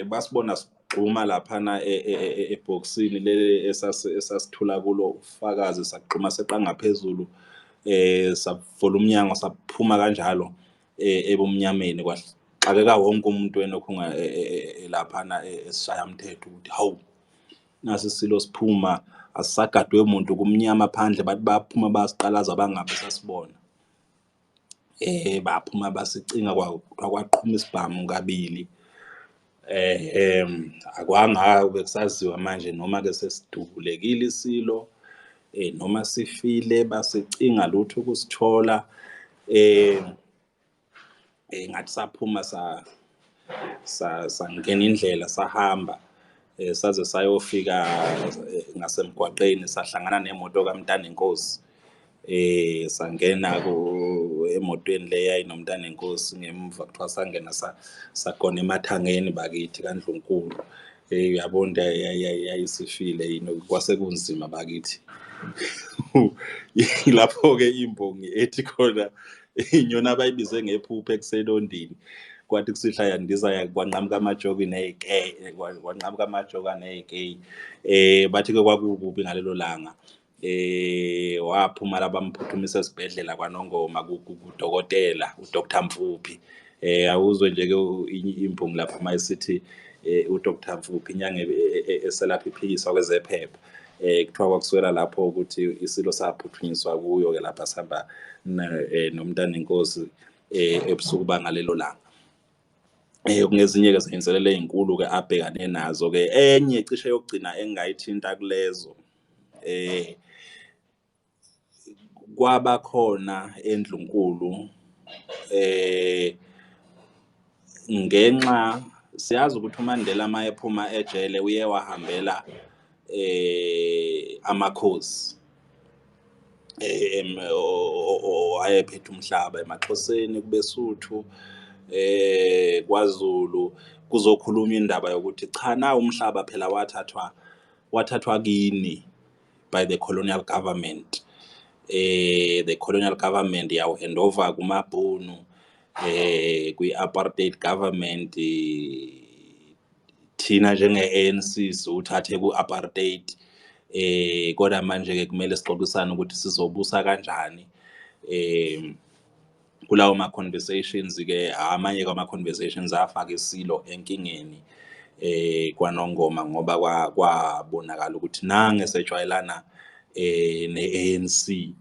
[SPEAKER 5] Basibona sigxuma laphana ebhokisini leli esasithula kulo ufakazi, sagxuma seqa ngaphezulu, savula umnyango saphuma kanjalo ebumnyameni, kwaxakeka wonke umuntu enokhu laphana esishayamthetho ukuthi hawu, nasi isilo siphuma, asisagadwe umuntu, kumnyama phandle, bathi baphuma basiqalaza bangabe sasibona. Baphuma basicinga, kwaqhuma isibhamu kabili. Akwangake kusaziwa manje noma ke sesidubulekile isilo, noma sifile, basicinga lutho ukusithola. Ngathi saphuma sangena indlela sahamba, saze sayofika ngasemgwaqeni, sahlangana nemoto kaMntanenkosi. Sangena emotweni le yayinomntanenkosi ngemuva, kuthiwa sangena sagona emathangeni bakithi kaNdlunkulu. Uyabona yayisifile yini, kwase kunzima bakithi. Lapho-ke imbongi ethi khona inyoni abayibize ngephupho ekuseni Ondini, kwathi kusihla yandiza kwanqamuka amajoki ney'ke, kwanqamuka amajoka ney'keyi. Bathi-ke kwakukubi ngalelo langa. Waphuma labamphuthumisa esibhedlela kwaNongoma kudokotela uDr Mfuphi. Awuzwe nje ke imbongi lapha mayisithi uDr Mfuphi inyanga eselapha iphikiswa kwezephepha. Kuthiwa kwakuswela lapho ukuthi isilo saphuthunyiswa kuyo ke lapha sihamba nomntanenkosi ebusuku bangalelo langa. Kungezinye ke izinselelo ezinkulu ke abhekane nazo ke. Enye cishe yokugcina engingayithinta kulezo, kwaba khona endlunkulu, ngenxa siyazi ukuthi uMandela mayephuma ejele uye wahambela amakhosi ayephethe umhlaba emaXhoseni, kubeSuthu, kwaZulu, kuzokhulunywa indaba yokuthi cha na umhlaba phela wathathwa kini by the colonial government. The colonial government yawu handover kumabhunu, kwi-apartheid government, thina njenge-ANC siwuthathe ku-apartheid, kodwa manje ke kumele sixoxisane ukuthi sizobusa kanjani. Kulawo ma conversations ke, amanye kwama conversations afaka isilo enkingeni kwaNongoma, ngoba kwabonakala ukuthi nange sejwayelana ne-ANC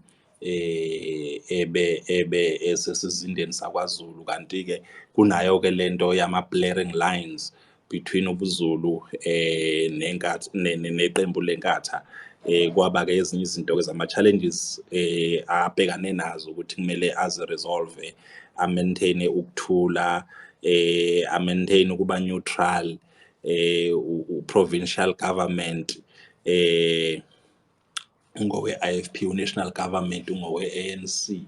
[SPEAKER 5] ebe esesizindeni sakwaZulu. Kanti-ke kunayo-ke lento yama-blurring lines between ubuZulu nenkathi neqembu leNkatha. Kwaba-ke ezinye izinto-ke zama-challenges abhekane nazo ukuthi kumele azi-resolve, a-maintain ukuthula, a-maintain ukuba neutral, u-provincial government ungowe-IFP, u-national government ungowe-ANC.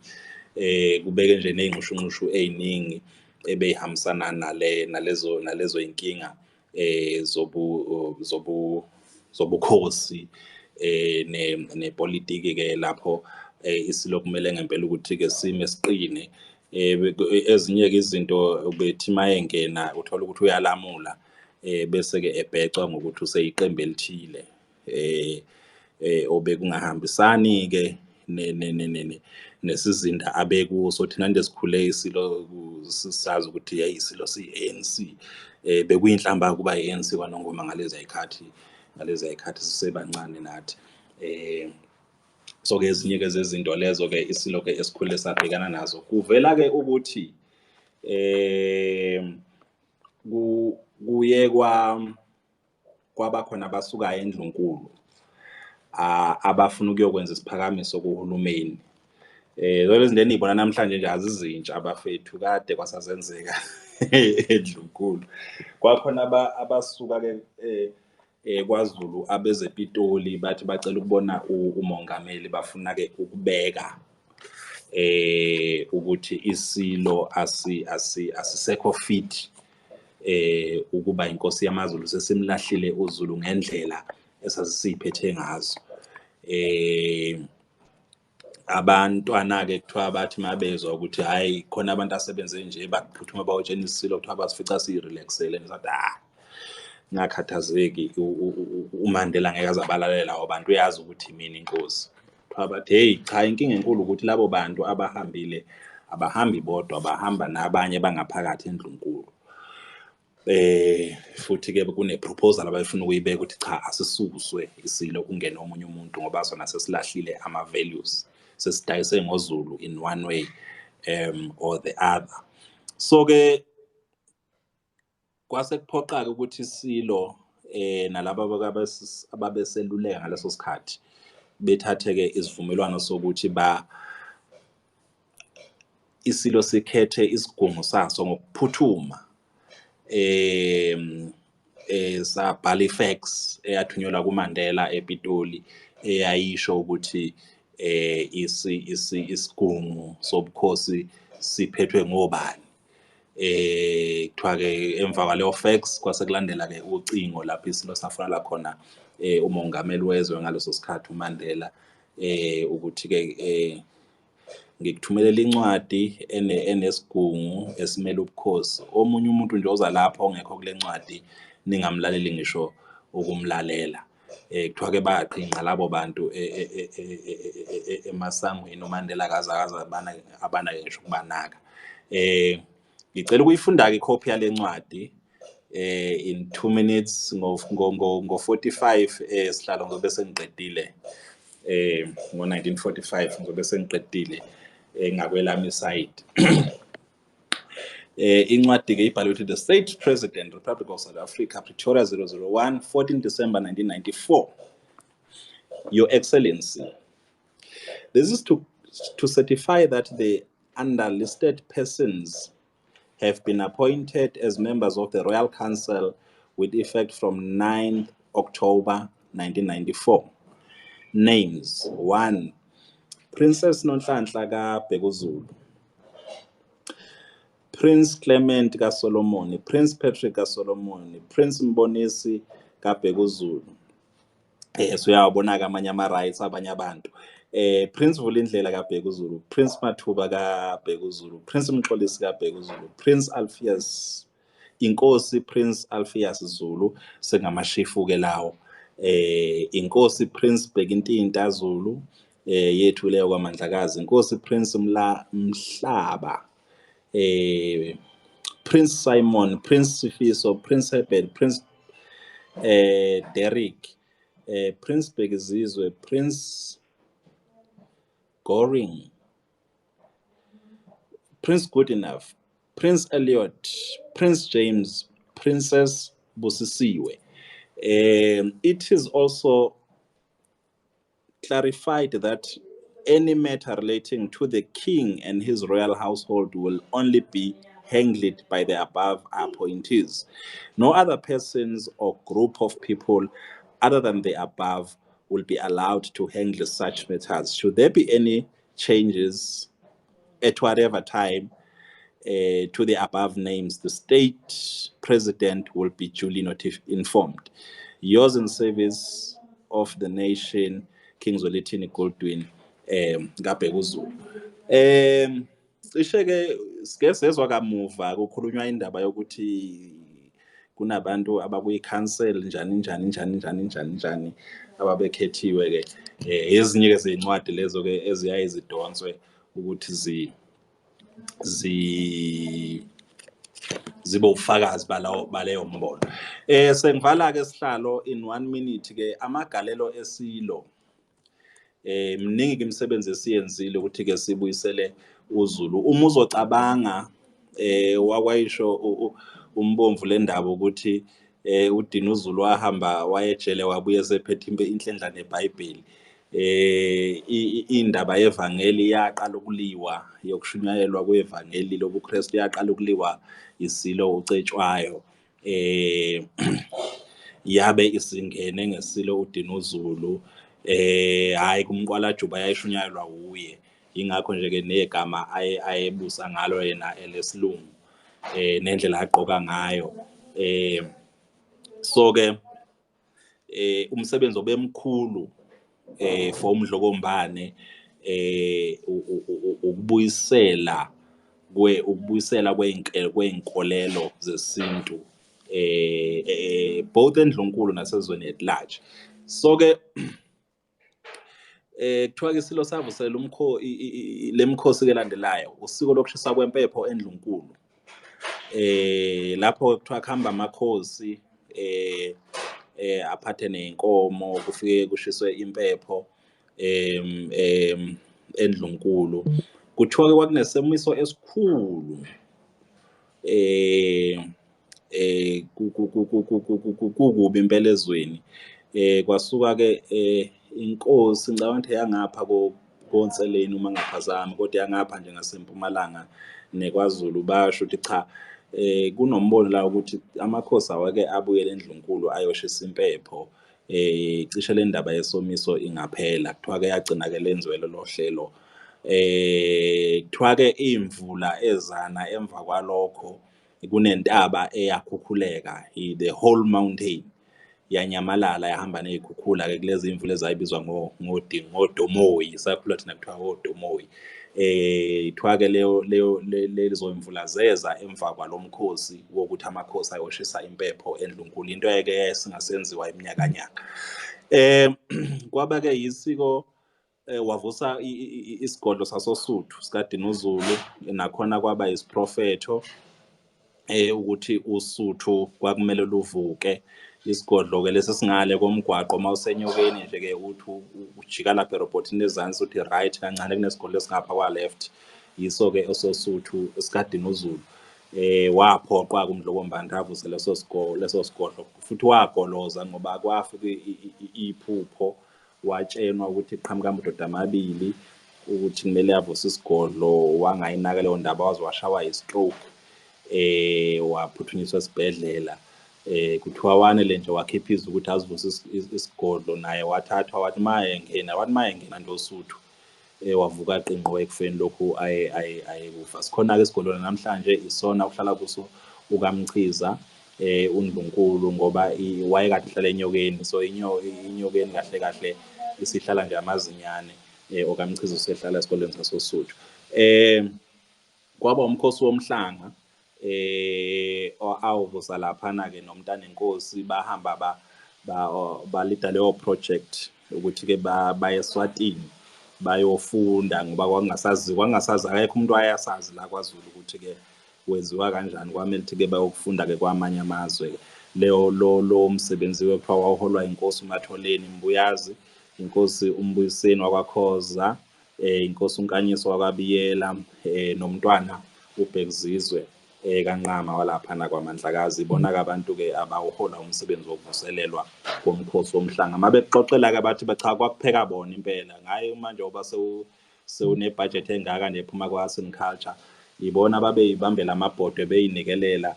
[SPEAKER 5] Kubeke nje ney'nxushunxushu ey'ningi ebey'hambisana nalezo y'nkinga zobukhosi nepolitiki ke lapho isilo kumele ngempela ukuthi ke sime siqine. Ezinye ke izinto bethi mayengena uthola ukuthi uyalamula, bese ke ebhecwa ngokuthi useyiqembu elithile, obekungahambisani ke nesizinda abekuso. Thina nje sikhule isilo sisazi ukuthi hey, isilo siyi-ANC. Bekuyinhlamba kuba i-ANC kwaNongoma ngalezi zikhathi sisebancane nathi. So ke ezinye ke zezinto lezo ke isilo ke esikhule sabhekana nazo. Kuvela ke ukuthi kuye kwaba khona abasukayo endlunkulu abafuna ukuyokwenza isiphakamiso kuhulumeni. Lezi zinto eniyibona namhlanje nje azizintsha abafethu, kade kwasazenzeka endlunkulu. Kwakhona abasuka ke kwaZulu abezepitoli, bathi bacela ukubona umongameli, bafuna ke ukubeka ukuthi isilo asi asi asisekho fit ukuba inkosi yamaZulu, sesimlahlile uZulu ngendlela esasisiphethe ngazo. Abantwana-ke kuthiwa bathi mabezwa ukuthi hhayi, khona abantu asebenze nje, baphuthuma bayotshena isilo. Kuthiwa basifica siyi-relax-ele, sathi ah, ngakhathazeki, uMandela ngeke aze abalalela labo bantu, uyazi ukuthi mina inkosi. Kuthiwa bathi hey cha, inkinga enkulu ukuthi labo bantu abahambile abahambi bodwa, bahamba nabanye bangaphakathi endlunkulu. Futhi ke kune proposal abayifuna ukuyibeka ukuthi cha, asisuswe isilo kungene omunye umuntu, ngoba sona sesilahlile ama values, sesidayise ngoZulu in one way or the other. So ke kwase kuphoqa-ke ukuthi isilo nalabo ababeseluleka ngaleso sikhathi bethathe-ke isivumelwano sokuthi ba isilo sikhethe isigungu saso ngokuphuthuma. Sabhala ifax eyathunyelwa kuMandela ePitoli, eyayisho ukuthi eh isi isi isigungu sobukhosi siphethwe ngobani. Kuthiwa ke emva kwaleyo fax kwase kulandela ke ucingo lapho isilo safonela khona umongameli wezwe ngaleso sikhathi uMandela, ukuthi ke ngikuthumelela incwadi enesigungu esimele ubukhosi, omunye umuntu nje oza lapho ongekho kule ncwadi ningamlaleli ngisho ukumlalela. Kuthiwa ke bayaqhinqa labo bantu emasangweni, uMandela akaze abanake ngisho ukubanaka. Ngicela ukuyifunda-ke ikhophi yale ncwadi in 2 minutes, ngo 45 sihlalo ngizobe sengiqedile. Ngo 1945 ngizobe sengiqedile ngakwelami side. Incwadi ke ibhalwe ukuthi "The State President, Republic of South Africa, Pretoria 001, 14 December 1994. Your Excellency, this is to certify that the underlisted persons have been appointed as members of the Royal Council with effect from 9th October 1994. Names: 1. Princess Nonhlanhla kaBhekuzulu, Prince Clement kaSolomon, Prince Patrick kaSolomon, Prince Mbonisi kaBhekuzulu. So uyawabona ke amanye ama rights abanye abantu. Prince Vulindlela kaBhekuzulu, Prince Mathuba kaBhekuzulu, Prince Mxolisi kaBhekuzulu, Prince Alpheus, Inkosi Prince Alpheus Zulu, sengamashifu ke lawo. Inkosi Prince Bhekintinta Zulu, yethu leyo kwaMandlakazi, Inkosi Prince Mla Mhlaba, Prince Simon, Prince Sifiso, Prince Herbert, Prince Derek. Prince Bhekizizwe, Prince Goring, Prince Goodenough, Prince Elliot, Prince James, Princess Busisiwe. It is also clarified that any matter relating to the king and his royal household will only be handled by the above appointees. No other persons or group of people other than the above will be allowed to handle such matters. Should there be any changes at whatever time to the above names, the state president will be duly informed. Yours in service of the nation, King Zwelithini Goldwyn kaBhekuzulu. Cishe ke sike sezwa kamuva kukhulunywa indaba yokuthi kunabantu abakwi-council njani njani njani njani njani njani ababekhethiwe ke, ezinye ke zezincwadi lezo ke eziyaye zidonswe ukuthi zi zi zibe ubufakazi balawo baleyo mbono. Sengivala ke sihlalo in 1 minute ke amagalelo esilo. Mningi ke imisebenzi esiyenzile ukuthi ke sibuyisele uZulu. Uma uzocabanga wakwayisho umbomvu le ndaba ukuthi uDinuzulu wahamba wayejele wabuye sephethe inhlendla neBhayibheli. Indaba yevangeli yaqala ukuliwa, yokushunyayelwa kwevangeli lobuKristu yaqala ukuliwa isilo uCetshwayo. Yabe isingene ngesilo uDinuzulu. Hayi kumqwalajuba yayishunyayelwa uye. Ingakho nje ke negama ayebusa ngalo yena elesilungu, nendlela aqoka ngayo. So ke umsebenzi obemkhulu for uMdlokombane ukubuyisela ukubuyisela kwey'nkolelo zesintu both endlunkulu nasezweni at large. So ke kuthiwa ke isilo savuselela lemikhosi ke landelayo, usiko lokushisa kwempepho endlunkulu. Lapho kuthiwa kuhamba amakhosi aphathe ney'nkomo, kufike kushiswe impepho endlunkulu. Kuthiwa ke kwakunesemiso esikhulu kukubi impela ezweni. Kwasuka ke inkosi, ngicabanga ukuthi yangapha koNseleni uma ngaphazami, kodwa yangapha nje ngasempumalanga neKwaZulu, basho ukuthi cha, kunombono la ukuthi amakhosi awake abuyele endlunkulu ayoshisa impepho, cishe le ndaba yesomiso ingaphela. Kuthiwa ke yagcina ke lenziwe lolo hlelo. Kuthiwa ke imvula ezana emva kwalokho, kunentaba eyakhukhuleka, the whole mountain yanyamalala yahamba ney'khukhula ke kulezi imvula ezayibizwa ngodomoyi, sakhula thina kuthiwa odomoyi. Kuthiwa ke leyo lezo mvula zeza emva kwalomkhosi wokuthi amakhosi ayoshisa impepho endlunkulu, into eke yayisingasenziwa iminyakanyaka. Kwaba ke yisiko, wavusa isigodlo sasoSuthu sikaDinuzulu, nakhona kwaba isiprofetho ukuthi uSuthu kwakumele luvuke. Isigodlo ke lesi singale komgwaqo mawusenyokeni nje ke uthi ujika lapha erobhothini ezansi uthi right kancane, kunesigodlo esingapha kwa left, yiso ke esoSuthu sikaDinuzulu. Waphoqwa kuMdlokombane avuse leso leso sigodlo, futhi wagoloza ngoba kwafika iphupho, watshenwa ukuthi qhamuka amadoda amabili ukuthi kumele avuse isigodlo, wangayinaka leyo ndaba waze washawa yi-stroke, waphuthunyiswa esibhedlela. Kuthiwa wanele nje wakhipha izwi ukuthi azivuse isigodlo, naye wathathwa wathi mayengena, wathi mayengena nje oSuthu wavuka qinqo ekufeni lokhu ayekufa. Sikhona-ke isigodlo namhlanje, isona kuhlala kuso uKaMchiza uNdlunkulu, ngoba wayekade ehlala eNyokeni, so iNyokeni kahle kahle isihlala nje amazinyane, okaMchiza usehlala esikoleni sasoSuthu. Kwaba umkhosi womhlanga awuvusa laphana ke nomntanenkosi, bahamba balida leyo project ukuthi ke baye eSwatini bayofunda, ngoba kwakungasazi kwakungasazi akekho umuntu wayesazi la kwaZulu ukuthi ke wenziwa kanjani, kwamele ukuthi ke bayokufunda ke kwamanye amazwe. Leyo lo msebenzi wekuthiwa wawuholwa inkosi uMatholeni Mbuyazi, inkosi uMbuyiseni wakwaKhoza, inkosi uNkanyiso wakwaBiyela, nomntwana uBhekizizwe kaNqama walaphana kwaMandlakazi. Ibona-ke abantu-ke abawuhola umsebenzi wokuvuselelwa komkhosi womhlanga. Uma bekuxoxela-ke bathi cha, kwakupheka bona impela ngaye manje ngoba sewunebhajethi engaka nephuma kwa-Arts and Culture, ibona babeyibambela amabhodwe beyinikelela,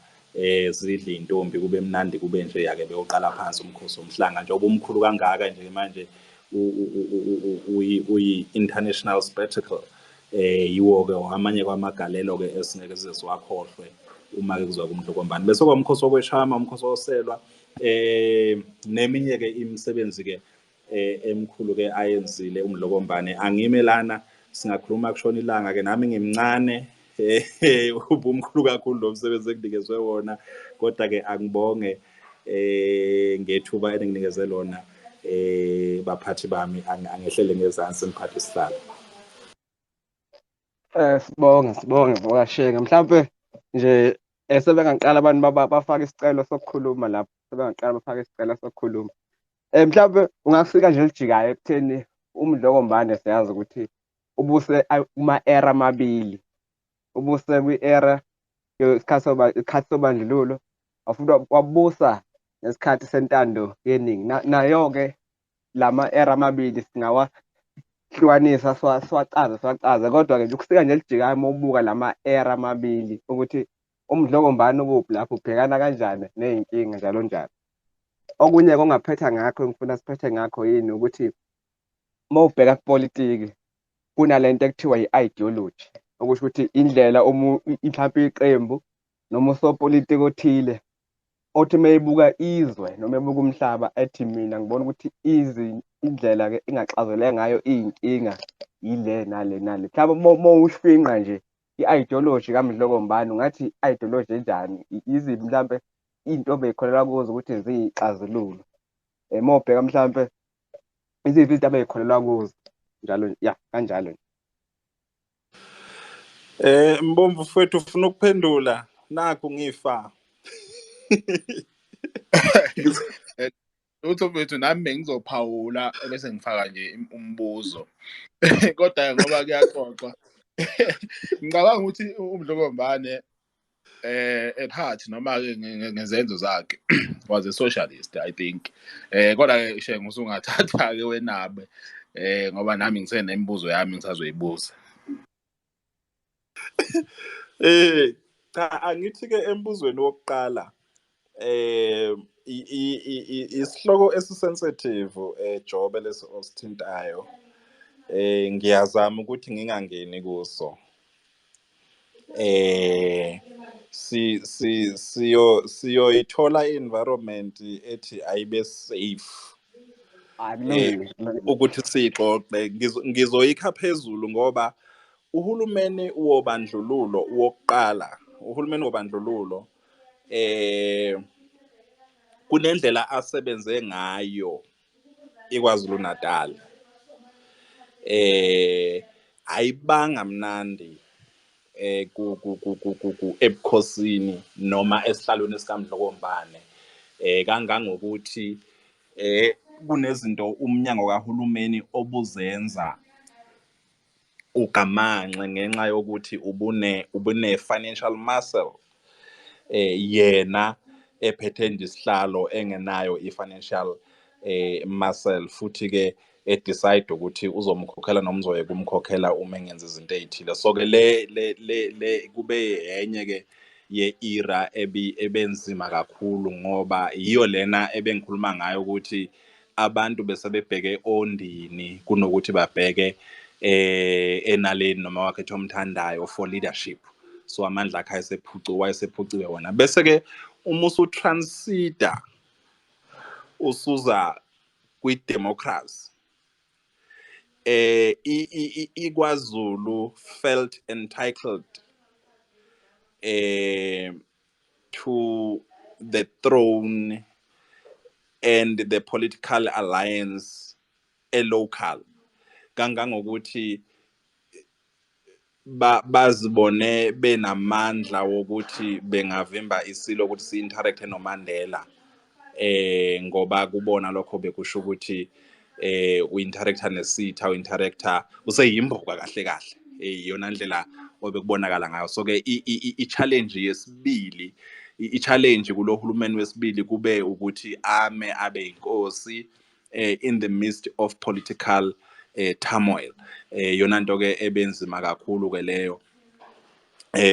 [SPEAKER 5] zidle iy'ntombi kube mnandi kube nje yake bewuqala phansi umkhosi womhlanga njengoba umkhulu kangaka nje manje uyi-international spectacle. Yiwo-ke amanye kwamagalelo-ke esingeke size siwakhohlwe uma-ke kuzwa kuMdlokombane. Bese kwamkhosi wokweshama, umkhosi woselwa, neminye-ke imisebenzi-ke emkhulu-ke ayenzile uMdlokombane. Angime lana, singakhuluma kushona ilanga-ke, nami ngimncane, ubumkhulu kakhulu lo msebenzi enginikezwe wona, kodwa-ke angibonge ngethuba eninginikeze lona, baphathi bami. Angehlele ngezansi mphathi sihlalo.
[SPEAKER 4] Sibonge MfokaShenge. Mhlawumbe nje sebengaqala abantu bafake isicelo sokukhuluma lapho, sebengaqala bafake isicelo sokukhuluma. Mhlawumbe ungafika nje elijikayo ekutheni uMdlokombane siyazi ukuthi ubuse kuma-era amabili, ubuse kwi-era isikhathi sobandlululo, wafuthi wabusa ngesikhathi sentando yeningi. Nayo-ke lama-era amabili singawahlukanisa siwacaze, kodwa-ke nje ukusika nje elijikayo uma ubuka lama-era amabili ukuthi uMdlokombane ukuphi lapho, ubhekana kanjani ney'nkinga njalo njalo. Okunye ongaphetha ngakho, engifuna siphethe ngakho yini, ukuthi uma ubheka kupolitiki kunalento ekuthiwa i-ideology, okusho ukuthi indlela mhlawumbe iqembu noma usopolitiki othile othi uma ebuka izwe noma ebuka umhlaba ethi mina ngibona ukuthi indlela-ke engaxazuleka ngayo iy'nkinga yile nale nale. Mhlawumbe uma ufinqa nje i-ideology kaMdlokombane ungathi i-ideology enjani, yiziphi mhlampe iy'nto obey'kholelwa kuzo ukuthi ziyixazululo. Uma ubheka mhlampe iziphi izinto abey'kholelwa kuzo njalo, ya kanjalo nje.
[SPEAKER 5] Mbomvu mfowethu, ufuna ukuphendula? Nakhu ngifa.
[SPEAKER 6] Lutho mfethu, nami bengizophawula bese ngifaka nje umbuzo. Kodwa ngoba kuyaxoxwa, ngicabanga ukuthi uMdlokombane at heart noma ke ngezenzo zakhe was a socialist, I think. Kodwa ke Shenge usungathatha ke wenabe, ngoba nami ngisenemibuzo yami ngisazoyibuza.
[SPEAKER 5] Cha, angithi ke embuzweni wokuqala, isihloko esisensitive Jobe lesi osithintayo, ngiyazama ukuthi ngingangeni kuso. Si si siyo siyoyithola environment ethi ayibe safe ukuthi sixoxe. Ngizoyikha phezulu ngoba uhulumeni wobandlululo wokuqala, uhulumeni wobandlululo kunendlela asebenze ngayo iKwaZulu Natal, ayibanga mnandi ku ebukhosini noma esihlalweni sikaMdlokombane, kangangokuthi kunezinto umnyango kahulumeni obuzenza ugamanxe ngenxa yokuthi ubune financial muscle, yena ephethe nje isihlalo engenayo i-financial muscle, futhi ke edecide ukuthi uzomkhokhela noma uzoyeka umkhokhela uma engenza izinto ey'thile. So ke le kube enye ke ye-era ebenzima kakhulu, ngoba yiyo lena ebengikhuluma ngayo ukuthi abantu besebebheke ondini kunokuthi babheke enaleni noma wakhethe omthandayo for leadership. So amandla akhe wayesephuciwe wona. Bese ke uma usutransida usuza kwi-democracy, iKwaZulu felt entitled to the throne and the political alliance e-local, kangangokuthi bazibone benamandla wokuthi bengavimba isilo ukuthi si-interact noMandela. Ngoba kubona lokho bekusho ukuthi u-interacta nesitha, u-interacta useyimbuka kahle kahle, iyona ndlela obekubonakala ngayo. So ke i-challenge yesibili, i-challenge kulo hulumeni wesibili kube ukuthi ame abe inkosi in the midst of political turmoil. Yona nto ke ebenzima kakhulu ke leyo,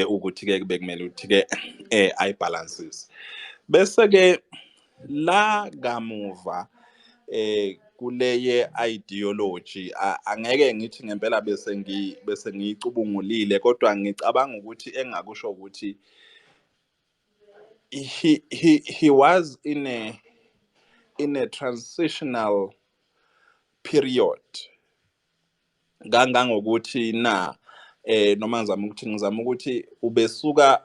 [SPEAKER 5] ukuthi ke bekumele ukuthi ke ayibalancise. Bese ke la kamuva kuleye ideology, angeke ngithi ngempela bese ngiyicubungulile, kodwa ngicabanga ukuthi engakusho ukuthi he was in a transitional period, kangangokuthi na noma ngizama ukuthi ubesuka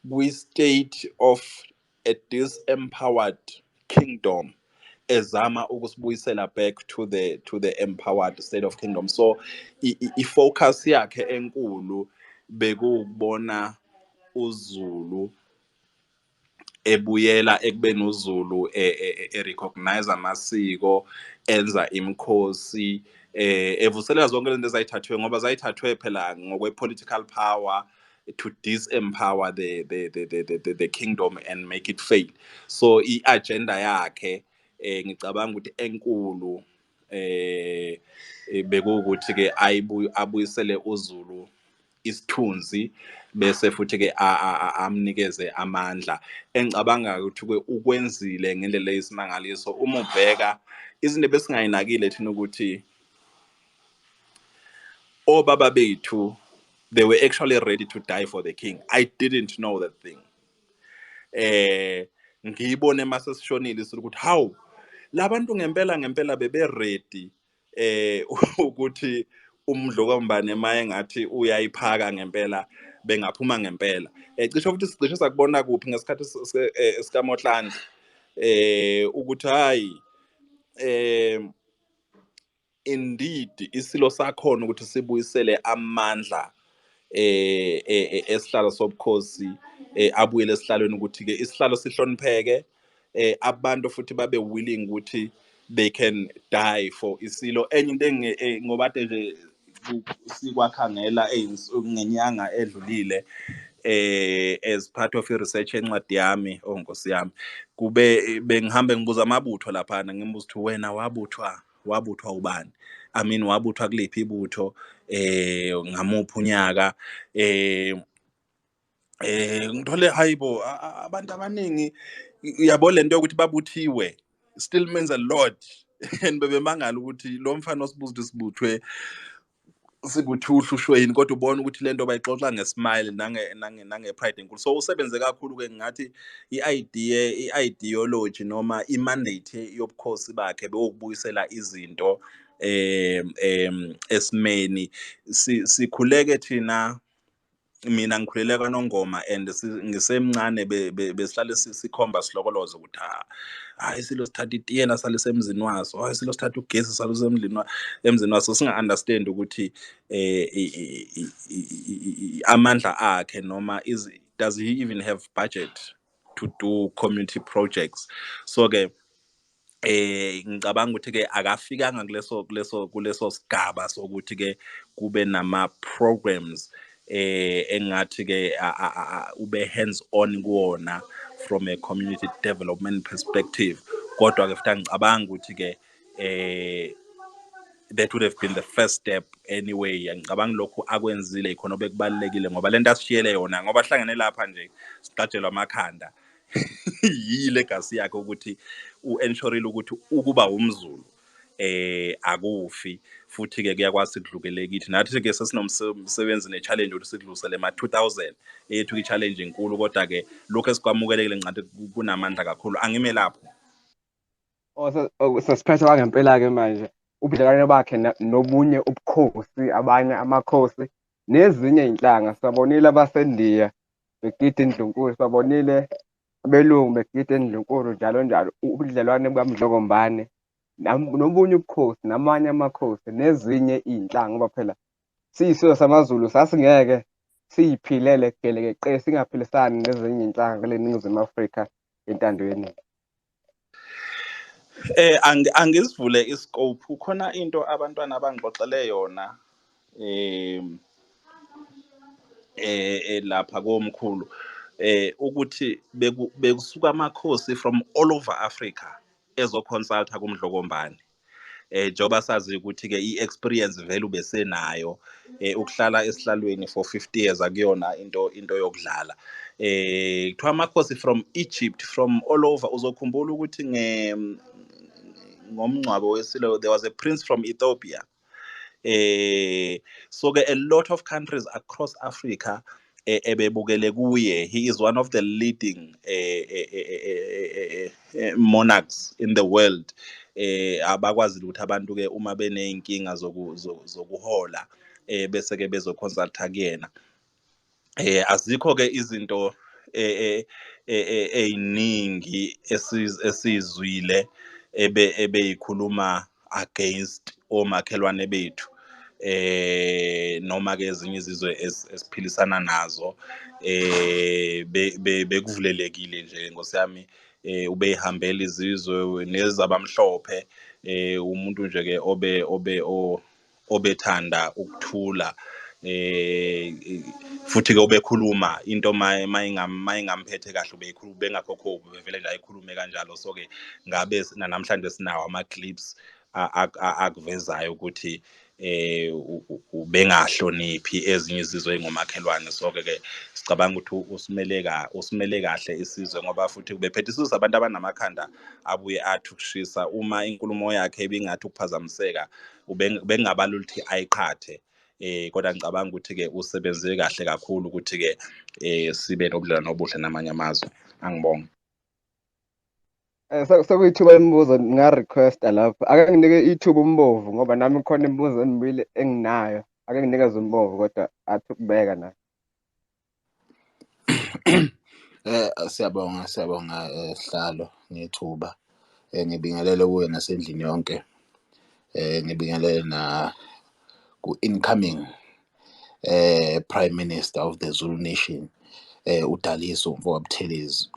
[SPEAKER 5] kwi state of a disempowered kingdom, ezama ukusibuyisela back to the empowered state of kingdom. So i-focus yakhe enkulu bekuwukubona uZulu ebuyela ekubeni uZulu, e-recognize amasiko, enza imikhosi, evuselela zonke lento ezayithathwe, ngoba zayithathwe phela ngokwe political power to disempower the kingdom and make it fail. So i-agenda yakhe, ngicabanga ukuthi enkulu bekuwukuthi ke abuyisele uZulu isithunzi, bese futhi ke amnikeze amandla, engicabanga ukuthi ke ukwenzile ngendlela eyisimangaliso. Uma ubheka izinto besingayinakile thina ukuthi obaba bethu, they were actually ready to die for the king. I didn't know that thing. Ngiyibone mase sishonile ukuthi how labantu ngempela ngempela bebe ready ukuthi uMdlokombane maye ngathi uyayiphaka ngempela, bengaphuma ngempela. Cishe futhi sicishe sakubona kuphi ngesikhathi sikaMotlanthe, ukuthi hayi, indeed isilo sakhona ukuthi sibuyisele amandla esihlalo sobukhosi, abuyele esihlalweni, ukuthi ke isihlalo sihlonipheke, abantu futhi babe willing ukuthi they can die for isilo. Enye into ngoba ade nje sikwakhangela ngenyanga edlulile as part of i-research encwadi yami, oh nkosi yami, kube bengihambe ngibuza amabutho laphana, ngimbuza ukuthi wena wabuthwa ubani, I mean, wabuthwa kuliphi ibutho, ngamuphi unyaka. Ngithole hayibo, abantu abaningi, uyabo lento yokuthi babuthiwe still means a lot, and bebemangala ukuthi lo mfana osibuza ukuthi sibuthwe, sikuthi uhlushwe yini, kodwa ubona ukuthi lento bayixoxa nge-smile nange pride enkulu. So usebenze kakhulu ke. Ngathi i-idea, i-ideology noma i-mandate yobukhosi bakhe bewukubuyisela izinto esimeni. Sikhuleke thina, mina ngikhulele kwaNongoma and ngisemncane besihlale sikhomba sihlokoloza ukuthi ha, hayi, isilo sithatha itiyela salise emzini waso, hayi, isilo sithatha ugesi salise emzini waso, singa-understand ukuthi amandla akhe noma is does he even have budget to do community projects. So ke ngicabanga ukuthi ke akafikanga kuleso sigaba sokuthi ke kube nama programs engathi ke ube hands on kuwona from a community development perspective. Kodwa ke futhi angicabanga ukuthi ke that would have been the first step anyway. Ngicabanga lokhu akwenzile ikhona obekubalulekile, ngoba lento asishiyele yona, ngoba hlangene lapha nje siqatshelwa amakhanda, yi-legacy yakhe ukuthi u-ensurile ukuthi ukuba umZulu akufi, futhi ke kuyakwazi kudlukele kithi. Nathi ke sesinomsebenzi ne-challenge ukuthi sikudlulisele ema-2000 ethu. I-challenge enkulu, kodwa ke lokhu esikwamukelekile ngicathi kunamandla kakhulu. Angime lapho.
[SPEAKER 4] Oh, sesiphethe kwangempela-ke manje ubudlelwane bakhe nobunye ubukhosi, abanye amakhosi nezinye iy'nhlanga. Sibabonile abaseNdiya begida indlunkulu, sibabonile abelungu begida endlunkulu, njalo njalo. Ubudlelwane bukaMdlokombane nobunye ubukhosi namanye amakhosi nezinye iy'nhlanga, ngoba phela siyisizwe samaZulu sasingeke siyiphilele gelekeqe singaphilisani nezinye iy'nhlanga kule Ningizimu Afrika entando yeningi.
[SPEAKER 5] Angisivule iscope, kukhona into abantwana abangixoxele yona lapha komkhulu, ukuthi bekusuka amakhosi from all over Africa ezoconsulta kuMdlokombane, njengoba sazi ukuthi ke i-experience vele ubesenayo, ukuhlala esihlalweni for 50 years akuyona into yokudlala. Kuthiwa amakhosi from Egypt, from all over. Uzokhumbula ukuthi ngomngcwabo wesilo there was a prince from Ethiopia. So ke a lot of countries across Africa ebebukele kuye. He is one of the leading monarchs in the world, abakwazi ukuthi abantu ke uma beneyinkinga zokuhola bese ke bezoconsulta kuyena. Azikho ke izinto eziningi esizwile ebeyikhuluma against omakhelwane bethu noma ke ezinye izizwe esiphilisana nazo. Bekuvulelekile nje, nkosiyami, ubeyihambela izizwe nezabamhlophe, umuntu nje ke obe obe obethanda ukuthula, futhi ke ubekhuluma into mayingamphethe kahle, ubeyikhuluma bengakhokhobi, bevele nje ayikhulume kanjalo. So ke ngabe namhlanje sinawo ama clips akuvezayo ukuthi ubengahloniphi ezinye izizwe engomakhelwane. So ke sicabanga ukuthi usimele kahle isizwe, ngoba futhi ubephethe isizwe abantu abanamakhanda abuye athi ukushisa. Uma inkulumo yakhe ibingathi ukuphazamiseka, bengabalula ukuthi ayiqhathe, kodwa ngicabanga ukuthi ke usebenze kahle kakhulu ukuthi ke sibe nobudlelwano obuhle namanye amazwe. Angibonge.
[SPEAKER 4] Sekuyithuba lemibuzo, nginga-requesta lapho. Ake nginike ithuba uMbovu, ngoba nami khona imibuzo emibili enginayo. Ake nginikeze uMbovu, kodwa athi ukubeka naye.
[SPEAKER 6] Siyabonga Sihlalo ngethuba. Ngibingelele kuwe nasendlini yonke. Ngibingelele na ku incoming Prime Minister of the Zulu Nation, uDaliso mfokaButhelezi.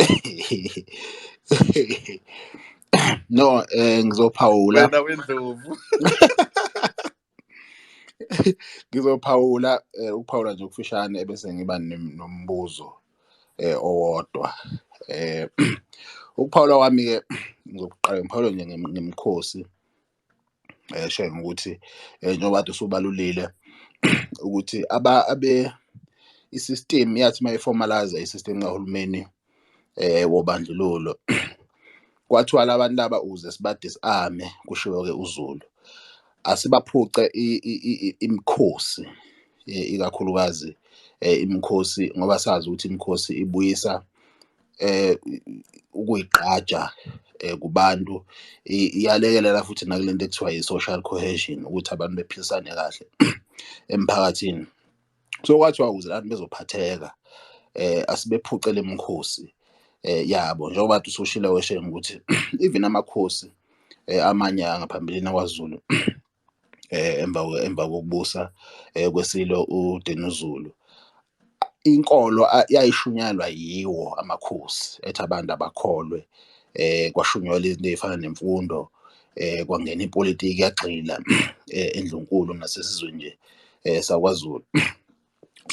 [SPEAKER 6] No, ngizophawula.
[SPEAKER 7] Wena wendlovu.
[SPEAKER 6] Ngizophawula, ukuphawula nje okufishane ebese ngiba nombuzo owodwa. Ukuphawula kwami ke, ngizoqala ngiphawule nje ngemikhosi, Shenge, ukuthi njengoba kade usubalulile ukuthi aba abe isystem yathi mayiformalize isystem kahulumeni wobandlululo, kwathiwa labantu laba uze siba disarme, kushiwo ke uZulu, asibaphuce imikhosi, ikakhulukazi imikhosi, ngoba sazi ukuthi imikhosi ibuyisa ukuyigqaja kubantu, iyalekelela futhi nakulento ekuthiwa i-social cohesion, ukuthi abantu bephilisane kahle emphakathini. So kwathiwa ukuze abantu bezophatheka, asibephuce lemikhosi yabo, njengoba kade usushilo weshenge ukuthi even amakhosi amanye angaphambilini akwaZulu, emva kokubusa kwesilo uDinuzulu, inkolo yayishunyayelwa yiwo amakhosi, ethi abantu abakholwe, kwashunyayelwa izinto ey'fana nemfundo, kwangena ipolitiki yagxila endlunkulu nasesizweni nje sakwaZulu.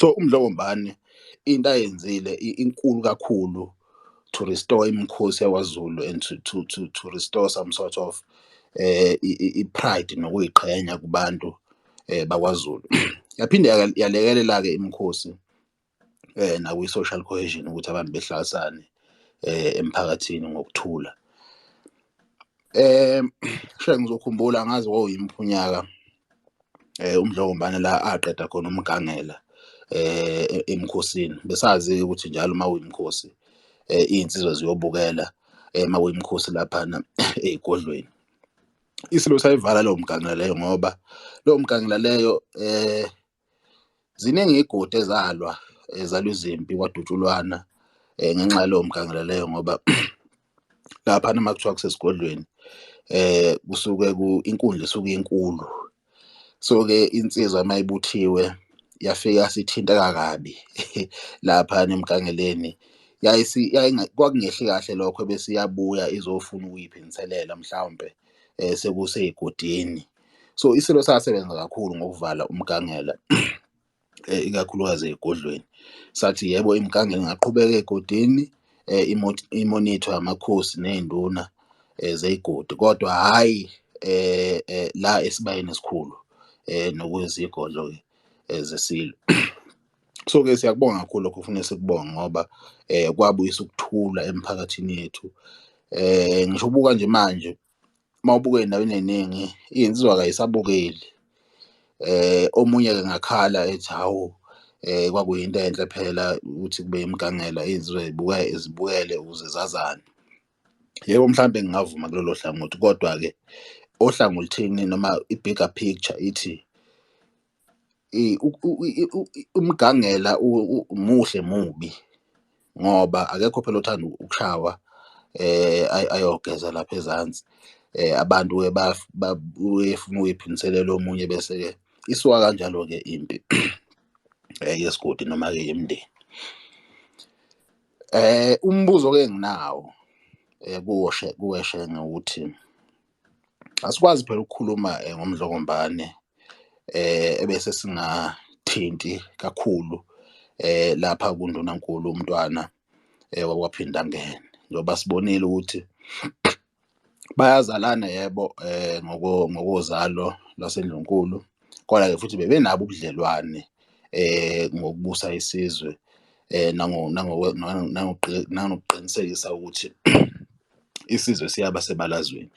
[SPEAKER 6] So uMdlokombane into ayenzile inkulu kakhulu to restore imikhosi yakwaZulu and to restore some sort of i-pride nokuyiqhenya kubantu bakwaZulu. Yaphinde yalekelela-ke imikhosi nakwi-social cohesion, ukuthi abantu behlalisane emphakathini ngokuthula. Shenge, ngizokhumbula, ngazi kwakuyimuphi unyaka uMdlokombane la aqeda khona umgangela emkhosini. Besazi ukuthi njalo uma kuyimikhosi iy'nsizwa ziyobukela uma kuyimikhosi laphana ey'godlweni. Isilo sayivala leyo mgangela leyo, ngoba leyo mgangela leyo ziningi iy'godi ezalwa, zalwa izimpi, kwadutshulwana ngenxa yaleyo mgangela leyo, ngoba laphana uma kuthiwa kusesigodlweni kusuke inkundla isuke inkulu. So-ke insizwa mayibuthiwe yafika sithinteka kabi lapha emgangeleni,
[SPEAKER 7] Kwakungehli kahle lokho bese iyabuya izofuna ukuyiphindiselela mhlawumbe sekusey'godini. So iSilo sasebenza kakhulu ngokuvala umgangela ikakhulukazi ey'godlweni. Sathi yebo imigangela ingaqhubeka ey'godini imonithwe amakhosi ney'nduna zey'godi, kodwa hhayi la esibayeni esikhulu nokuyizigodlo-ke zeSilo. So-ke siyakubonga kakhulu lokho kufuneka sikubonge ngoba kwabuyisa ukuthula emphakathini yethu. Ngisho ubuka nje manje uma ubuka ey'ndaweni ey'ningi iy'nsizwa kayisabukeli. Omunye-ke ngakhala ethi hawu kwakuyinto enhle phela ukuthi kube imigangela iy'nsizwa zibukele ukuze zazane. Yebo, mhlampe ngingavuma kulolo hlangothi, kodwa-ke ohlangothini noma i-bigger picture ithi umgangela muhle mubi ngoba akekho phela othanda ukushawa ayogeza lapha ezansi. Abantu-ke befuna ukuy'phindiselela omunye bese-ke isuka kanjalo-ke impi yesigodi noma-ke yemindeni. Umbuzo-ke enginawo kuwe Shenge ukuthi asikwazi phela ukukhuluma ngoMdlokombane ebese singathinti kakhulu lapha kuNdunankulu uMntwana wakwaPhindangene, njengoba sibonile ukuthi bayazalana yebo ngokozalo lwaseNdlunkulu, kodwa-ke futhi bebenabo ubudlelwane ngokubusa isizwe nangokuqinisekisa ukuthi isizwe siyaba sebalazweni.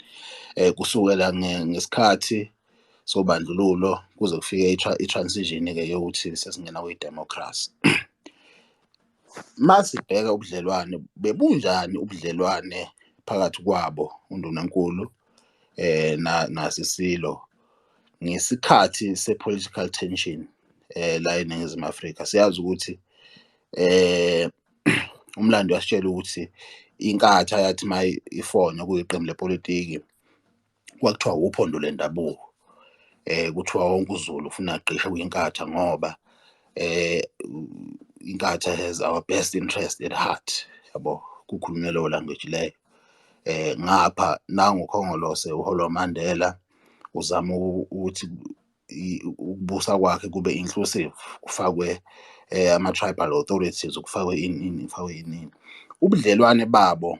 [SPEAKER 7] Kusukela ngesikhathi sobandlululo kuze kufike i-transition-ke yokuthi sesingena kwidemokhrasi. Masibheka ubudlelwane bebunjani ubudlelwane phakathi kwabo uNdunankulu naseSilo ngesikhathi se-political tension la eNingizimu Afrika. Siyazi ukuthi umlando uyasitshela ukuthi iNkatha yathi uma ifonywa kuyiqembu lepolitiki kwakuthiwa uphondo lwendabuko, kuthiwa wonke uZulu ufuna agqishe kwiNkatha ngoba iNkatha has our best interest at heart, yabo, kukhulunywa leyo language leyo. Ngapha nangu uKhongolose uholwa uMandela uzama ukuthi ukubusa kwakhe kube inclusive, kufakwe ama-tribal authorities, kufakwe ini ini, kufakwe ini ini. Ubudlelwane babo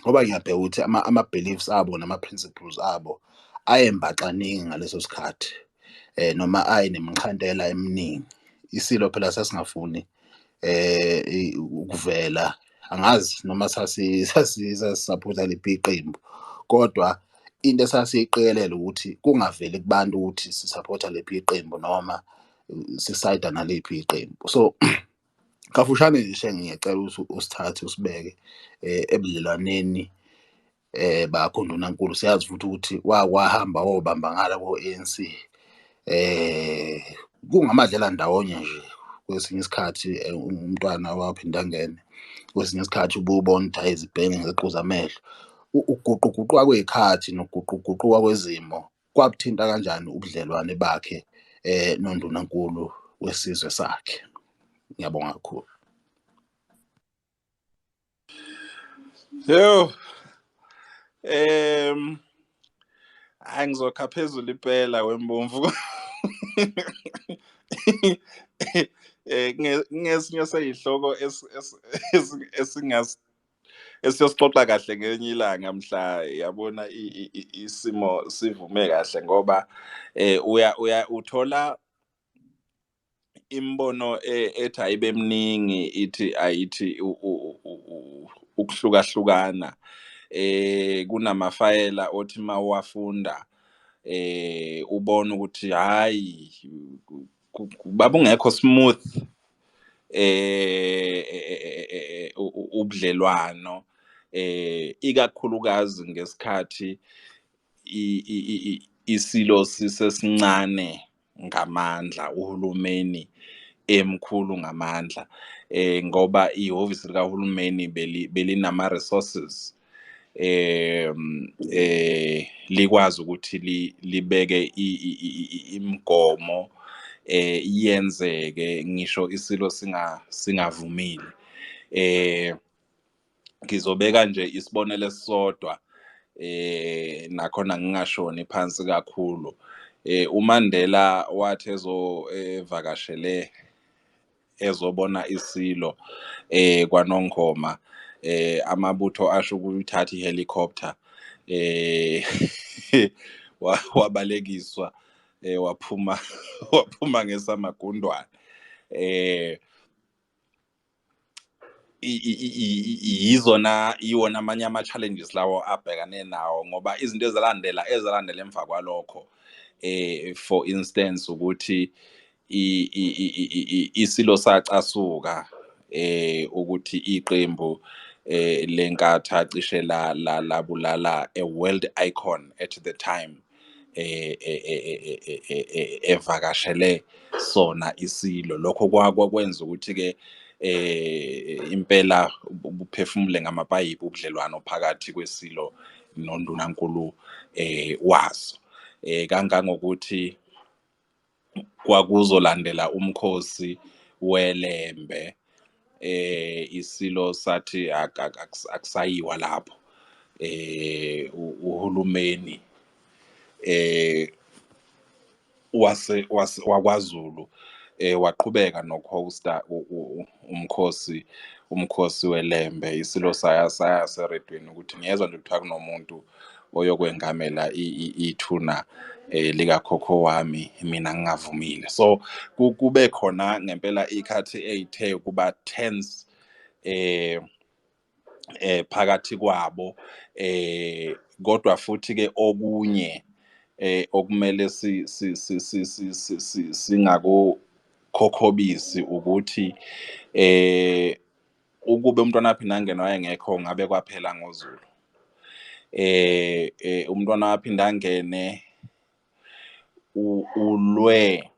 [SPEAKER 7] ngoba ngiyabheka ukuthi ama-beliefs abo nama-principles abo ayembaxaningi ngaleso sikhathi noma ayenemixhantela eminingi. Isilo phela sasingafuni ukuvela, angazi noma sasisapotha liphi iqembu, kodwa into esasiyiqikelela ukuthi kungaveli kubantu ukuthi sisapotha liphi iqembu noma sisayida naliphi iqembu. So kafushane nje Shenge ngiyacela ukuthi usithathe usibeke ebudlelwaneni bakho Ndunankulu. Siyazi futhi ukuthi wahamba wobamba ngala ko-ANC kungamadlela ndawonye nje kwesinye isikhathi umntwana waPhindangene, kwesinye isikhathi ububona ukuthi hhayi zibheke ngeziqu zamehlo. Ukuguquguquka kwey'khathi nokuguquguquka kwezimo kwabuthinta kanjani ubudlelwane bakhe noNdunankulu wesizwe sakhe? Ngiyabonga kakhulu.
[SPEAKER 5] Yo, hayi ngizokha phezulu impela wembomvu. Ngesinye seyihloko esiyosixoxa kahle ngelinye ilanga mhla yabona isimo sivume kahle, ngoba uya uthola imbono ethi ayibe mningi, ithi ayithi ukuhlukahlukana. Kunamafayela othi mawafunda ubona ukuthi hayi babungekho smooth ubudlelwano, ikakhulukazi ngesikhathi isilo sisesincane ngamandla, uhulumeni emkhulu ngamandla, ngoba ihhovisi likahulumeni belinama resources likwazi ukuthi libeke imigomo yenzeke ngisho isilo singavumile. Eh ngizobeka nje isibonelo esisodwa, nakhona ngingashoni phansi kakhulu. UMandela wathi ezo evakashele ezobona isilo kwaNongoma, amabutho asho ukuyithatha ihelicopter, wabalekiswa, waphuma waphuma ngesamagundwane. Yizona iwona amanye ama-challenges lawo abhekane nawo, ngoba izinto ezalandela emva kwalokho, for instance ukuthi isilo sacasuka ukuthi iqembu leNkatha cishe la labulala a world icon at the time, evakashele sona isilo. Lokho kwakwenza ukuthi ke impela buphefumule ngamapayipi ubudlelwano phakathi kwesilo nondunankulu waso, kangangokuthi kwakuzolandela umkhosi weLembe, isilo sathi akusayiwa lapho. Uhulumeni wase wakwaZulu waqhubeka nokuhosta umkhosi weLembe. Isilo saya seredweni ukuthi ngiyezwa nje kuthiwa kunomuntu oyokwengamela ithuna likakhokho wami, mina ngingavumile. So kube khona ngempela ikhathi eyithe kuba tense phakathi kwabo. Kodwa futhi ke okunye okumele singakukhokhobisi ukuthi ukube umntwana waPhindangene wayengekho ngabe kwaphela ngoZulu. Umntwana waPhindangene ulwe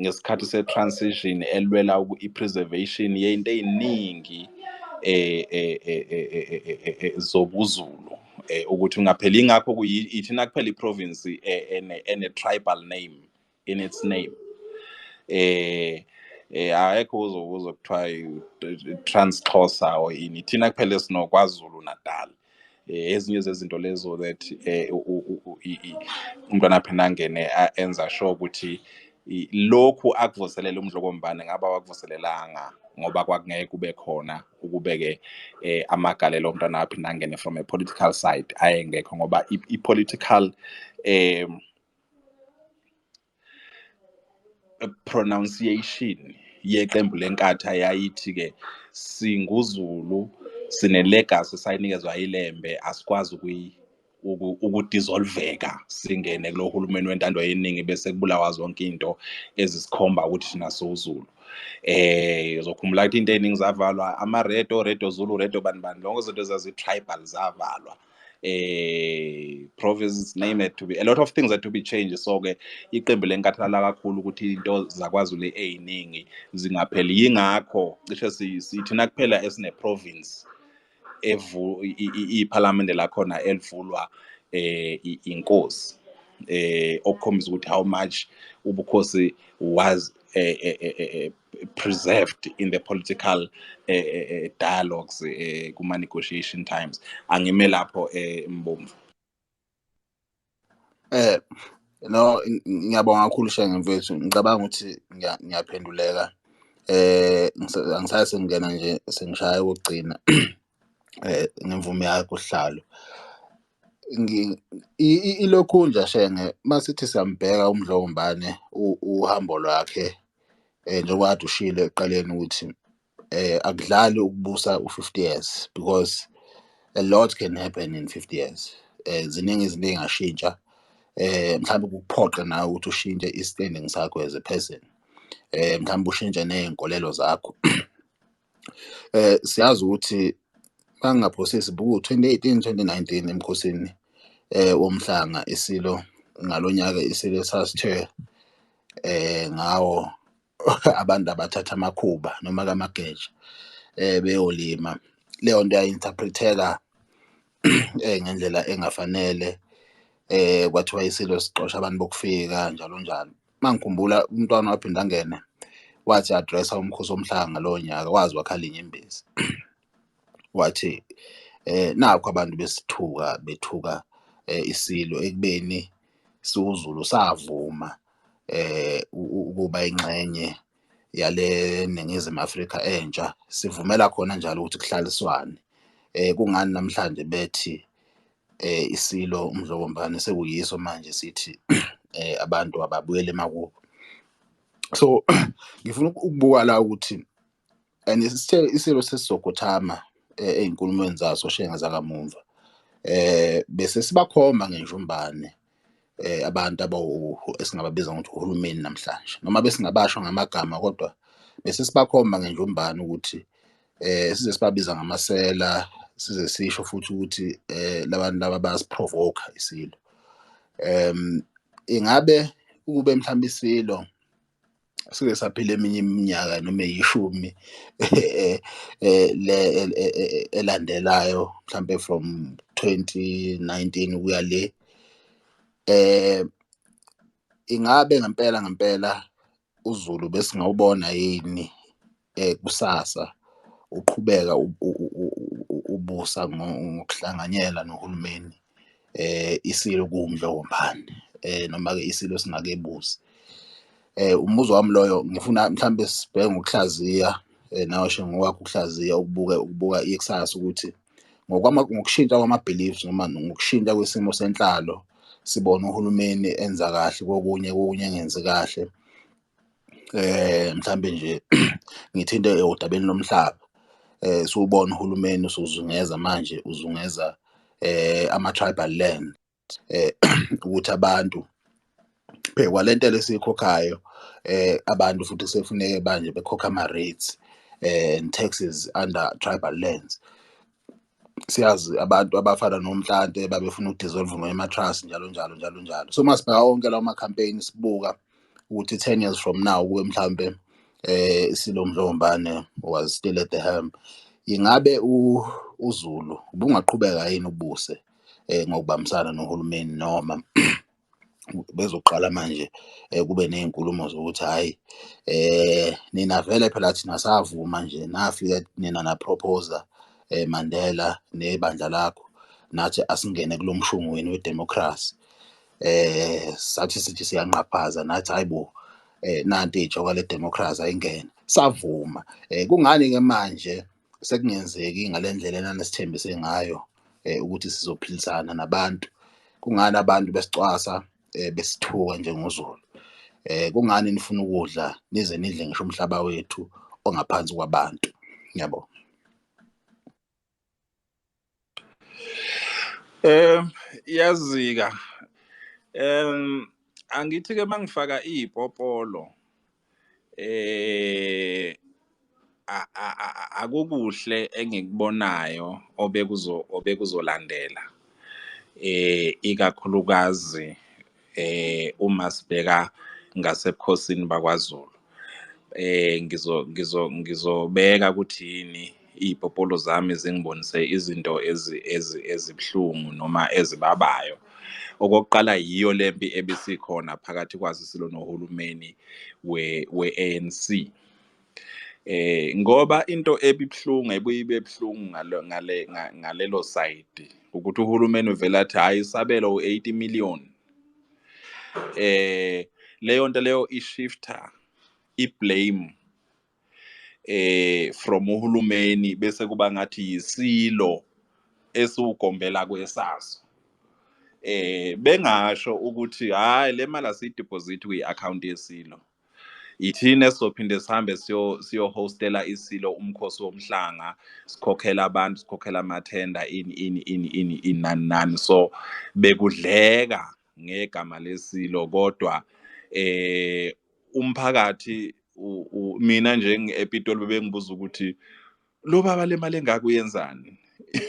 [SPEAKER 5] ngesikhathi se-transition, elwela i-preservation yento ey'ningi zobuZulu, ukuthi ungapheli. Ingakho ithina kuphela i-province ene-tribal name in its name. Ayekho uzokuzwa kuthiwa Trans-Xhosa or ini, thina kuphela esinoKwaZulu Natal. Ezinye zezinto lezo that umntwana Phindangene enza sure ukuthi lokhu akuvuselela uMdlokombane ngabe wakuvuselelanga, ngoba kwakungeke kube khona ukubeke amagalelo omntwana Phindangene from a political side ayengekho, ngoba i-political pronunciation yeqembu leNkatha yayithi ke singuZulu, sine legacy sayinikezwa iLembe, asikwazi ukudissolveka singene kulo hulumeni wentando yeningi bese kubulawa zonke into ezisikhomba ukuthi thina siwuZulu. Uzokhumbula ukuthi into eningi zavalwa, ama-radio, Radio Zulu, Radio bani bani, lonke izinto zazi-tribal zavalwa. Province name had to be, a lot of things had to be changed. So ke iqembu leNkatha la kakhulu ukuthi into zakwaZulu eziningi zingapheli. Yingakho cishe sithina kuphela esine province evu iParliament lakhona elivulwa inkosi, okukhombisa ukuthi how much ubukhosi was preserved in the political dialogues kuma negotiation times. Angime lapho, Mbomvu.
[SPEAKER 7] No, ngiyabonga kakhulu Shenge mfethu. Ngicabanga ukuthi ngiyaphenduleka. Angisaye sengingena nje sengishaya ukugcina ngemvume yakho Sihlalo. Ilokhu nje Shenge, masithi siyambheka uMdlokombane uhambo lwakhe, njengoba kade ushilo ekuqaleni ukuthi akudlali ukubusa u-50 years, because a lot can happen in 50 years. Ziningi izinto ey'ngashintsha, mhlawumbe kukuphoqe nawe ukuthi ushintshe i-standing sakho as a person, mhlawumbe ushintshe ney'nkolelo zakho. Siyazi ukuthi mangingaphosisi buku-2018 2019 emkhosini womhlanga isilo ngalonyaka, isilo sasithe ngawo abantu abathatha amakhuba noma kamageja beyolima. Leyo nto yayi-interpret-eka ngendlela engafanele, kwathiwa isilo sixosha abantu bokufika njalo njalo. Mangikhumbula umntwana waPhindangene Wathi addressa umkhosi womhlanga ngalowo nyaka, wazi wakhala inyembezi. Wathi nakho abantu besithuka bethuka isilo ekubeni siwuZulu savuma ukuba ingxenye yale Ningizimu Afrika entsha, sivumela khona njalo ukuthi kuhlaliswane. Kungani namhlanje bethi isilo uMdlokombane sekuyiso manje sithi abantu ababuyele emakubo? So ngifuna ukubuka la ukuthi and sithe isilo sesizokhothama ey'nkulumweni zaso Shenge zakamumva, bese sibakhomba ngenjumbane abantu esingababiza ngokuthi uhulumeni namhlanje, noma besingabasho ngamagama, kodwa bese sibakhomba ngenjumbane ukuthi size sibabiza ngamasela, size sisho futhi ukuthi labantu laba bayasiprovoke isilo. Ingabe ukube mhlawumbe isilo sike saphila eminye iminyaka noma eyishumi le elandelayo, mhlambe from 2019 ukuya le, ingabe ngempela ngempela uZulu besingawubona yini kusasa uqhubeka ubusa ngokuhlanganyela nohulumeni, isilo kuwuMdlokombane, noma ke isilo singakebusi? Umbuzo wami loyo, ngifuna mhlambe sibheke ngokuhlaziya, nawe Shenge ngokwakho ukuhlaziya, ukubuka ikusasa ukuthi ngokushintsha kwama-beliefs noma ngokushintsha kwesimo senhlalo, sibone uhulumeni enza kahle kokunye, kokunye engenzi kahle. Mhlambe nje ngithinte odabeni lomhlaba, siwubona uhulumeni usuzungeza manje, uzungeza ama-tribal land, ukuthi abantu phela lento lesiyikhokhayo, abantu futhi sefuneke manje bekhokha ama-rates and taxes under tribal lands. Siyazi abantu abafana noMhlante babefuna ukudissolve ngema-trust njalo njalo njalo njalo. So masibheka wonke lawo ma-campaign, sibuka ukuthi 10 years from now kube mhlambe isilo Mdlokombane was still at the helm, ingabe uZulu ubungaqhubeka yini ubuse ngokubambisana nohulumeni, noma bezoqala manje kube ney'nkulumo zokuthi hhayi, nina vele phela thina savuma nje, nafika nina naproposa Mandela nebandla lakho, nathi asingene kulo mshungu wenu wedemocracy, sathi sithi siyanqaphaza nathi hayi bo, nanti ijoka le democracy ayingene, savuma. Kungani-ke manje sekungenzeki ngale ndlela enanisithembise ngayo ukuthi sizophilisana nabantu? Kungani abantu besicwasa, besithuka njengoZulu? Kungani nifuna ukudla nize nidle ngisho umhlaba wethu ongaphansi kwabantu? Ngiyabonga.
[SPEAKER 5] Yazika. Angithi ke mangifaka ipopolo akukuhle engikubonayo obekuzolandela, ikakhulukazi uma sibheka ngasebukhosini bakwaZulu. Ngizobeka ukuthi yini iy'popolo zami zingibonise izinto ezibhlungu noma ezibabayo. Okokuqala yiyo lempi ebisikhona phakathi kwaso isilo nohulumeni we-ANC. Ngoba into ebibhlungu ebuye ibe buhlungu ngalelo side ukuthi uhulumeni uvela athi hayi isabelo u80 million. Leyo nto leyo ishifter iblame from uhulumeni, bese kuba ngathi yisilo esiwugombela kwesaso. Bengasho ukuthi hayi le mali asiyideposit kwi-account yesilo, ithina esizophinde sihambe siyo hostela isilo umkhosi womhlanga, sikhokhela abantu, sikhokhela amathenda, ini ini ini ini ini nani nani. So bekudleka ngegama lesilo, kodwa umphakathi mina nje ePitoli bebengibuza ukuthi lo baba le mali engaka uyenzani,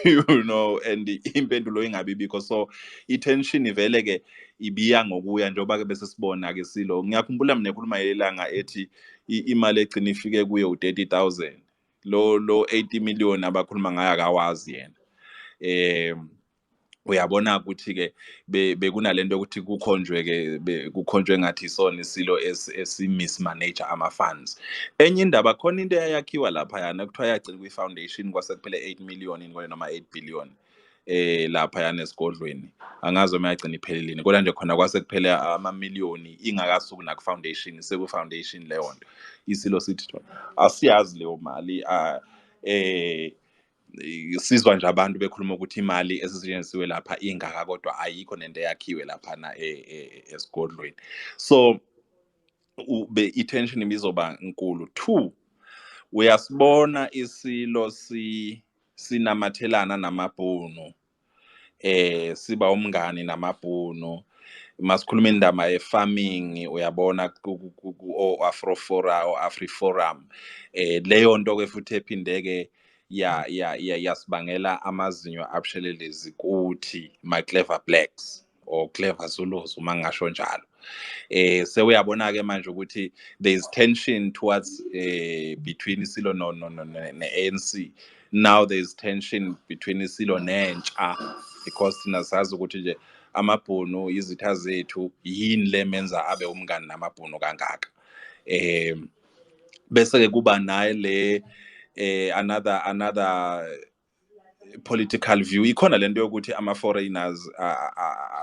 [SPEAKER 5] you know, and impendulo ingabi bikho. So i-tension vele ke ibiya ngokuya njengoba ke bese sibona ke silo. Ngiyakhumbula mina ekhuluma ilanga ethi imali egcina ifike kuye u30,000, lo 80 million abakhuluma ngayo akawazi yena. Uyabona ukuthi ke bekunalento yokuthi kukhonjwe ke, kukhonjwe ngathi isona isilo esi mismanage ama-funds. Enye indaba khona, into eyayakhiwa laphayana kuthiwa yagcina kwi-foundation, kwase kuphele 8 million yini noma 8 billion laphayana esigodlweni. Angazi uma yagcina iphelelini, kodwa nje khona kwase kuphele amamiliyoni ingakasuki naku-foundation, seku-foundation leyo nto. Isilo sithi asiyazi leyo mali. Sizwa nje abantu bekhuluma ukuthi imali esisetshenzisiwe lapha ingaka, kodwa ayikho nento eyakhiwe laphana esigodlweni. So i-tension ibizoba nkulu. Two, uyasibona isilo sinamathelana namabhunu, siba umngani namabhunu. Masikhuluma indaba ye-farming, uyabona o-Afrofora, o-AfriForum, leyo nto ke futhi ephindeke ya ya ya yasibangela amazinyo abushelelezi kuthi my clever blacks or clever Zulus, uma ngingasho njalo. Sewuyabona ke manje ukuthi there is tension towards between isilo no no no ne-ANC. Now there is tension between isilo nentsha, because thina sazi ukuthi nje amabhunu izitha zethu, yini le menza abe umngani namabhunu kangaka? Bese ke kuba naye le another political view ikhona lento yokuthi ama foreigners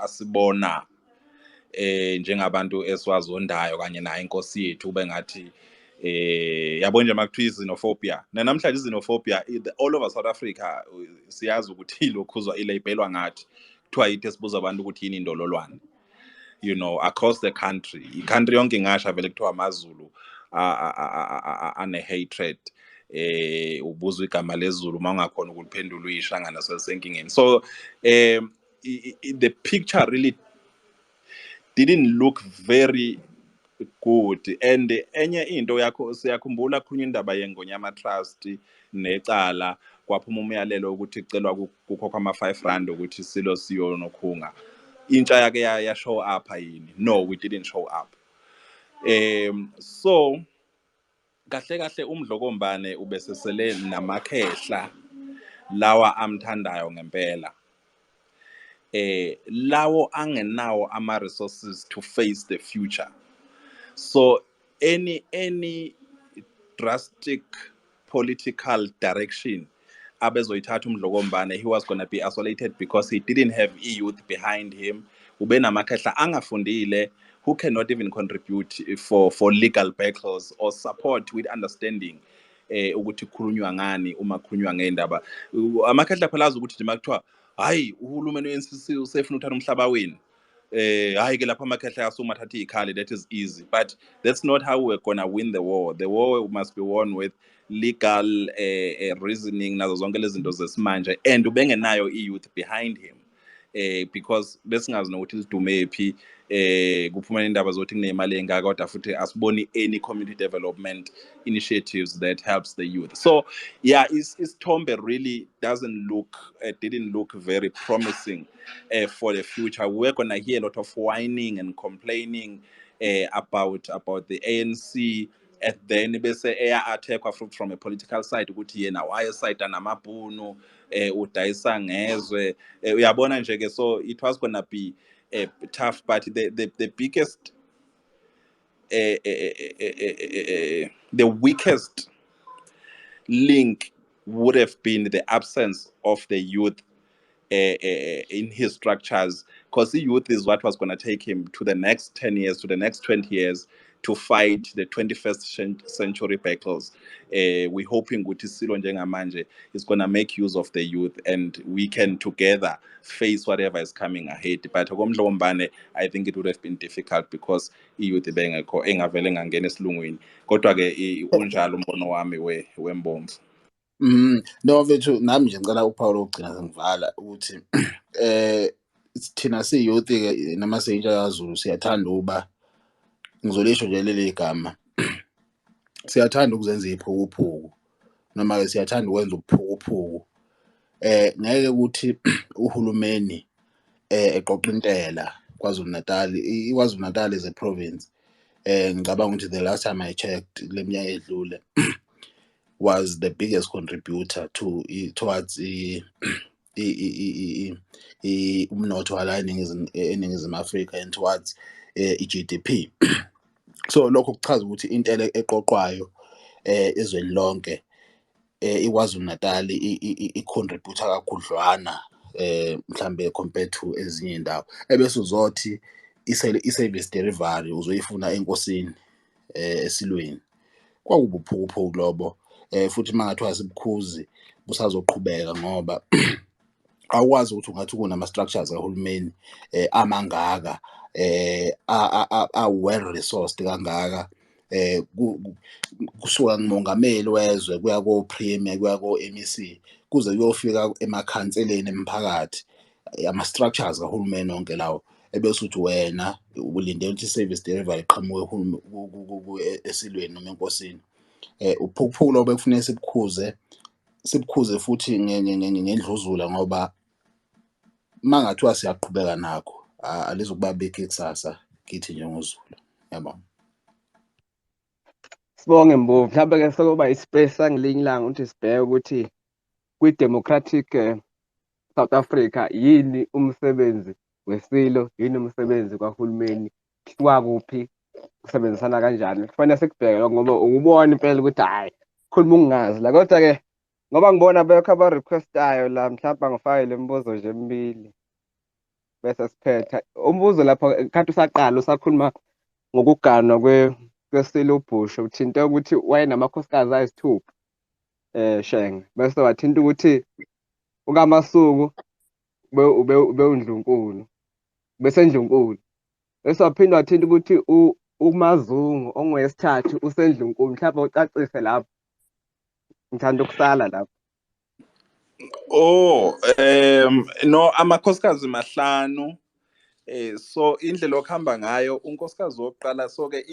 [SPEAKER 5] asibona njengabantu esiwazondayo kanye naye inkosi yethu, ube ngathi yabo nje makuthiwa i-xenophobia. Namhlanje i-xenophobia all over South Africa, siyazi ukuthi ilokhuzwa ilabelwa ngathi, kuthiwa yithi esibuza abantu ukuthi yini indololwane across the country. I-country yonke ingasha vele kuthiwa amaZulu ane-hatred. Ubuzwa igama lezulu, uma ungakhona ukuliphendula uyishangana, sesenkingeni. So the picture really didn't look very good. And enye into yakho, siyakhumbula khulunywa indaba yeNgonyama Trust necala, kwaphuma umyalelo ukuthi kucelwa kukhokhwa ama-5 rand ukuthi silo siyonokhunga. Intsha yake ya show up yini? No, we didn't show up. So kahle kahle uMdlokombane ubesesele namakhehla lawa amthandayo ngempela, lawo angenawo ama resources to face the future. So any drastic political direction abezoyithatha uMdlokombane, he was going to be isolated because he didn't have i-youth behind him. Ubenamakhehla angafundile who cannot even contribute for legal battles or support with understanding ukuthi kukhulunywa ngani uma kukhulunywa ngendaba. Amakhehla phela azi ukuthi nje makuthiwa hayi, uhulumeni we-NCC usefuna ukuthatha umhlaba wenu, hayi ke lapha amakhehla asuma athatha izikhali. That is easy, but that's not how we're gonna win the war. The war must be won with legal reasoning nazo zonke lezi zinto zesimanje, and ubengenayo i-youth behind him, because besingazi nokuthi lidume phi. Kuphuma indaba zokuthi kunemali engaka, kodwa futhi asiboni any community development initiatives that helps the youth. So yeah, isithombe really doesn't look didn't look very promising for the future. We're gonna hear a lot of whining and complaining about the ANC, and then bese eya-attackwa from a political side ukuthi yena wayesayida namabhunu, udayisa ngezwe. Uyabona nje ke, so it was gonna be tough. But the biggest the weakest link would have been the absence of the youth in his structures, because the youth is what was going to take him to the next 10 years, to the next 20 years, to fight the 21st century battles. We're hoping ukuthi isilo njengamanje is going to make use of the youth and we can together face whatever is coming ahead. But okomdlokombane, I think it would have been difficult because i-youth bengekho, engavele ngangena esilungwini. Kodwa-ke unjalo umbono wami wembomvu.
[SPEAKER 7] No mfethu, nami nje ngicela uphawula ukugcina sengivala ukuthi thina siyi-youth ke noma siyintsha kaZulu, siyathanda ukuba, ngizolisho nje leli gama, siyathanda ukuzenza iphukuphuku noma ke siyathanda ukwenza ubuphukuphuku. Ngeke ukuthi uhulumeni eqoqa intela KwaZulu Natal, iKwaZulu Natal is a province. Ngicabanga ukuthi the last time I checked kule minyaka edlule was the biggest contributor to towards Umnotho wala eNingizimu Afrika and towards i-GDP. So lokho kuchaza ukuthi intela eqoqwayo ezweni lonke, iKwaZulu Natal i-contribute kakhudlwana mhlambe compared to ezinye iy'ndawo, ebese uzothi i-service delivery uzoyifuna enkosini, esilweni. Kwakubuphukuphuku lobo, futhi uma ngathiwa sibukhuzi busazoqhubeka, ngoba awukwazi ukuthi ungathi kunama-structures kahulumeni amangaka, a-well resourced kangaka, kusuka kumongameli wezwe, kuya ko-premier, kuya ko-MEC, kuze kuyofika emakhanseleni emiphakathi, ama-structures kahulumeni onke lawo, ebese uthi wena ulindele ukuthi i-service delivery iqhamuke esilweni noma enkosini. Ubuphukuphuku lobo ekufuneka sibukhuze, sibukhuze futhi ngendluzula, ngoba uma ngathiwa siyaqhubeka nakho, alizukuba bikho ikusasa kithi njengoZulu. Ngiyabonga.
[SPEAKER 4] Sibonge, Mbovu. Mhlawumbe-ke sekuba i-space sangelinye ilanga ukuthi sibheke ukuthi kwi-democratic South Africa yini umsebenzi wesilo, yini umsebenzi kwahulumeni, kwakuphi, kusebenzisana kanjani. Kufanele sikubheke lokho, ngoba ukubona impela ukuthi hhayi, khuluma ukungazi la. Kodwa-ke ngoba ngibona bekho aba-request-ayo la, mhlawumbe angifake le mibuzo nje emibili bese siphetha. Umbuzo lapho khathi usaqala usakhuluma ngokuganwa kwesilo uBhusha, uthinte ukuthi wayenamakhosikazi ayisithupha, Shenge, bese wathinta ukuthi uKaMasuku ube undlunkulu, bese endlunkulu, bese waphinda wathinta ukuthi uMazungu ongowesithathu usendlunkulu. Mhlawumbe ucacise lapho, ngithanda ukusala lapho.
[SPEAKER 5] Oh, no, amakhosikazi mahlanu. So indlela okuhamba ngayo, unkosikazi wokuqala, so ke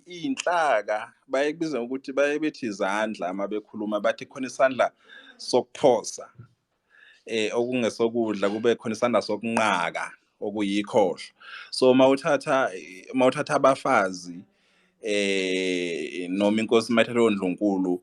[SPEAKER 5] iy'nhlaka baye kubiza ngokuthi, baye bethi izandla uma bekhuluma, bathi khona isandla sokuphosa okungesokudla, kube khona isandla sokunqaka okuyikhohlo. So mawuthatha abafazi, noma inkosi mayithatha ondlunkulu,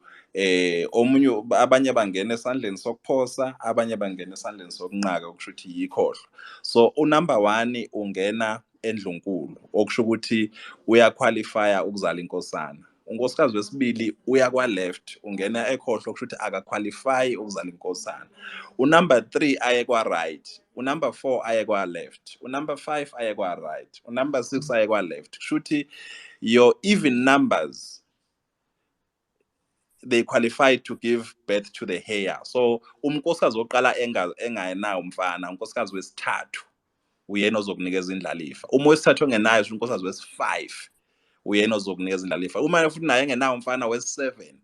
[SPEAKER 5] omunye, abanye bangena esandleni sokuphosa, abanye bangena esandleni sokunqaka, okusho ukuthi yikhohlo. So unumber 1 ungena endlunkulu, okusho ukuthi uyaqualifya ukuzala inkosana. Unkosikazi wesibili uya kwa left, ungena ekhohlo, okusho ukuthi akaqualify ukuzala inkosana. Unumber 3 aye kwa right, unumber 4 aye kwa left, unumber 5 aye kwa right, unumber 6 aye kwa left. Kusho ukuthi your even numbers, they qualify to give birth to the heir. So umnkosikazi wokuqala engayenawo umfana, unkosikazi wesithathu uyena ozokunikeza indlalifa. Uma wesithathu ongenayo, unkosikazi wesi-5 uyena ozokunikeza indlalifa. Uma futhi naye engenawo umfana, wesi-7.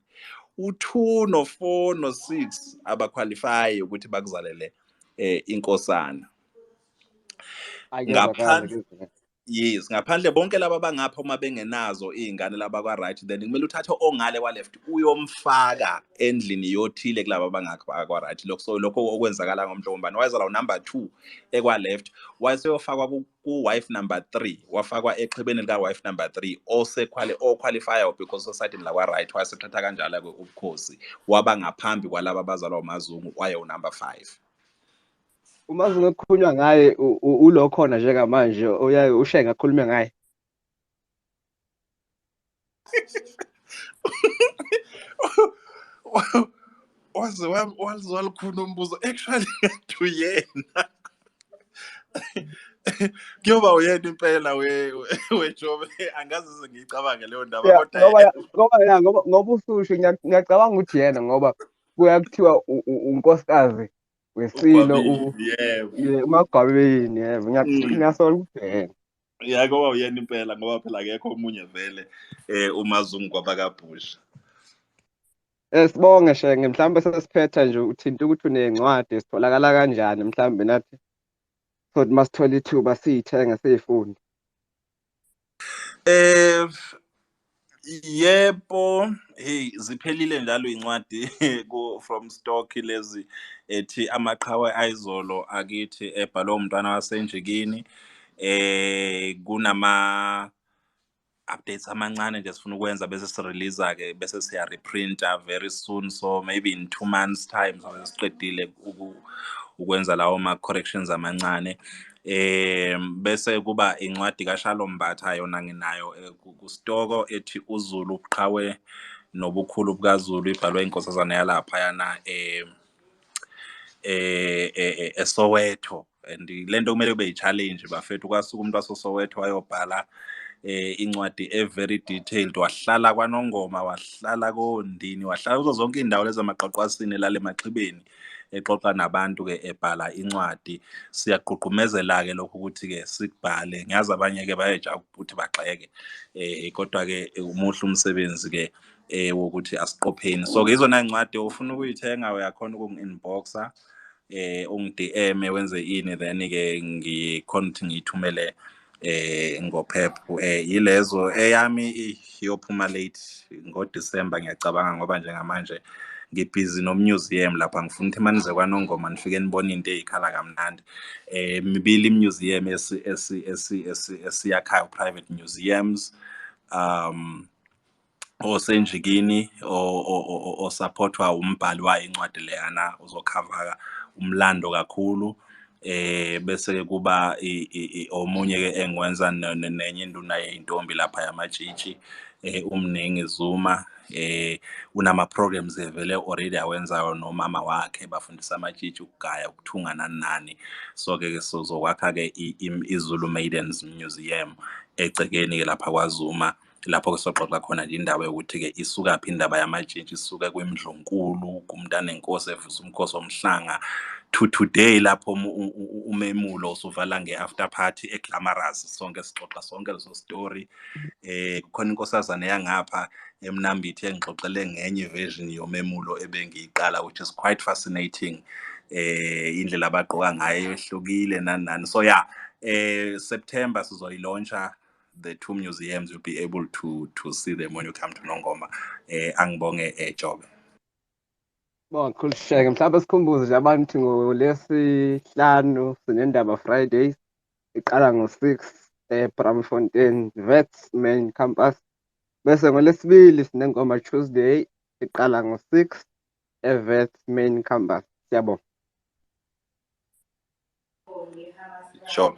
[SPEAKER 5] U-2 no-4 no-6 abaqualify ukuthi bakuzalele inkosana. Ngaphandle, yes, ngaphandle bonke laba bangapha, uma bengenazo iy'ngane laba kwa-right, then kumele uthathe ongale kwa-left uyomfaka endlini yothile kulaba bangapha kwa-right. Lokho, so lokho okwenzakala ngoMdlokombane, wayezala unumber 2 ekwa-left, wayeseyofakwa ku-wife number 3, wafakwa exhibeni lika-wife number 3 osekhwali oqualifyayo because osayidini lakwa-right. Wayesethatha kanjalo-ke ubukhosi, waba ngaphambi kwalaba abazalwa uMazungu, waye unumber 5.
[SPEAKER 4] UMazungu ekukhulunywa ngaye ulo khona njengamanje oyaye uShenge akhulume ngaye?
[SPEAKER 5] Waze walukhona umbuzo. Actually, ngathi uyena, kuyoba uyena impela weJobe. Angaze ze ngiyicabange leyo ndaba. Kodwa
[SPEAKER 4] Ngoba ya, ngoba ususho, ngiyacabanga ukuthi yena, ngoba kuya kuthiwa unkosikazi wesilo.
[SPEAKER 5] uGwabini, yebo.
[SPEAKER 4] UMagwabini, yebo. Ngiyasola ukuthi yena.
[SPEAKER 5] Ya, ngoba uyena impela, ngoba phela akekho omunye vele uMazungu kwabakaBhusha.
[SPEAKER 4] Sibonge, Shenge. Mhlawumbe sesiphetha nje, uthinta ukuthi unencwadi, sitholakala kanjani mhlawumbe nathi, so masithola ithuba siyithenge, siyifunde?
[SPEAKER 5] Yebo, hey, ziphelile njalo incwadi ku from stock lezi, ethi Amaqhawe Ayizolo Akithi, ebhalwe umntwana waseNjikini. Kunama updates amancane nje sifuna ukwenza bese sirelease ke, bese siya reprinta very soon, so maybe in 2 months time sobe siqedile. Ukwenza lawo ma corrections amancane. Bese kuba incwadi kaShalom Mbatha, yona nginayo kustoko, ethi uZulu, ubuqhawe nobukhulu bukaZulu, ibhalwe inkosazana yalaphayana eSoweto. And lento kumele kube i-challenge, bafethu. Kwasuka umuntu waseSoweto wayobhala incwadi e-very detailed, wahlala kwaNongoma, wahlala koNdini, wahlala kuzo zonke iy'ndawo lezi amaqaqwasini lale emaxhibeni, exoxa nabantu-ke, ebhala incwadi. Siyagqugqumezela-ke lokhu ukuthi-ke sikubhale. Ngiyazi abanye-ke bayeja ukuthi bagxeke, kodwa-ke umuhle umsebenzi-ke wokuthi asiqopheni. So-ke izona ncwadi ufuna ukuyithenga, uyakhona ukungi-inboxa, ungi-DM, wenze ini, then-ke ngikhona ukuthi ngiyithumele ngoPep. Yilezo eyami iyophuma late ngoDecember, ngiyacabanga, ngoba njengamanje ngibhizi no-museum lapha. Ngifuna ukuthi manize kwaNongoma nifike nibone into ey'khala kamnandi. Mibili museum esiyakhayo, private museums, osenjikini osupportwa umbhali wayo incwadi leyana, uzokhava umlando kakhulu. Bese kuba omunye ke engiwenza nenye induna yey'ntombi lapha yamatshitshi, umningi Zuma. Unama programs evele already awenzayo nomama wakhe, bafundisa amatshitshi ukugaya, ukuthunga, nani nani. So ke sizokwakha ke iZulu Maidens Museum egcekeni ke lapha kwaZuma, lapho ke soxoxa khona nje indaba yokuthi-ke isukaphi indaba yamatshitshi, isuke kwimdlunkulu, kumntanenkosi evusa umkhosi womhlanga, to today lapho umemulo usuvala nge-after party eglamorous. Sonke sixoxa sonke leso story. Kukhona inkosazane yangapha eMnambithi engixoxele ngenye version yomemulo ebengiyiqala, which is quite fascinating, indlela abagqoka ngayo ehlukile, nani nani. So yeah, September sizoyilauncha the two museums. You'll be able to see them when you come to Nongoma. Angibonge, Jobe.
[SPEAKER 4] Bonke kakhulu, Shenge. Mhlawumbe sikhumbuze nje abantu ngolesihlanu sinendaba Fridays, iqala ngo-6 eBraamfontein Wits main campus. Bese ngolesibili sinengoma Tuesday, iqala ngo-6 eWits main campus. Siyabonga.
[SPEAKER 5] Sure.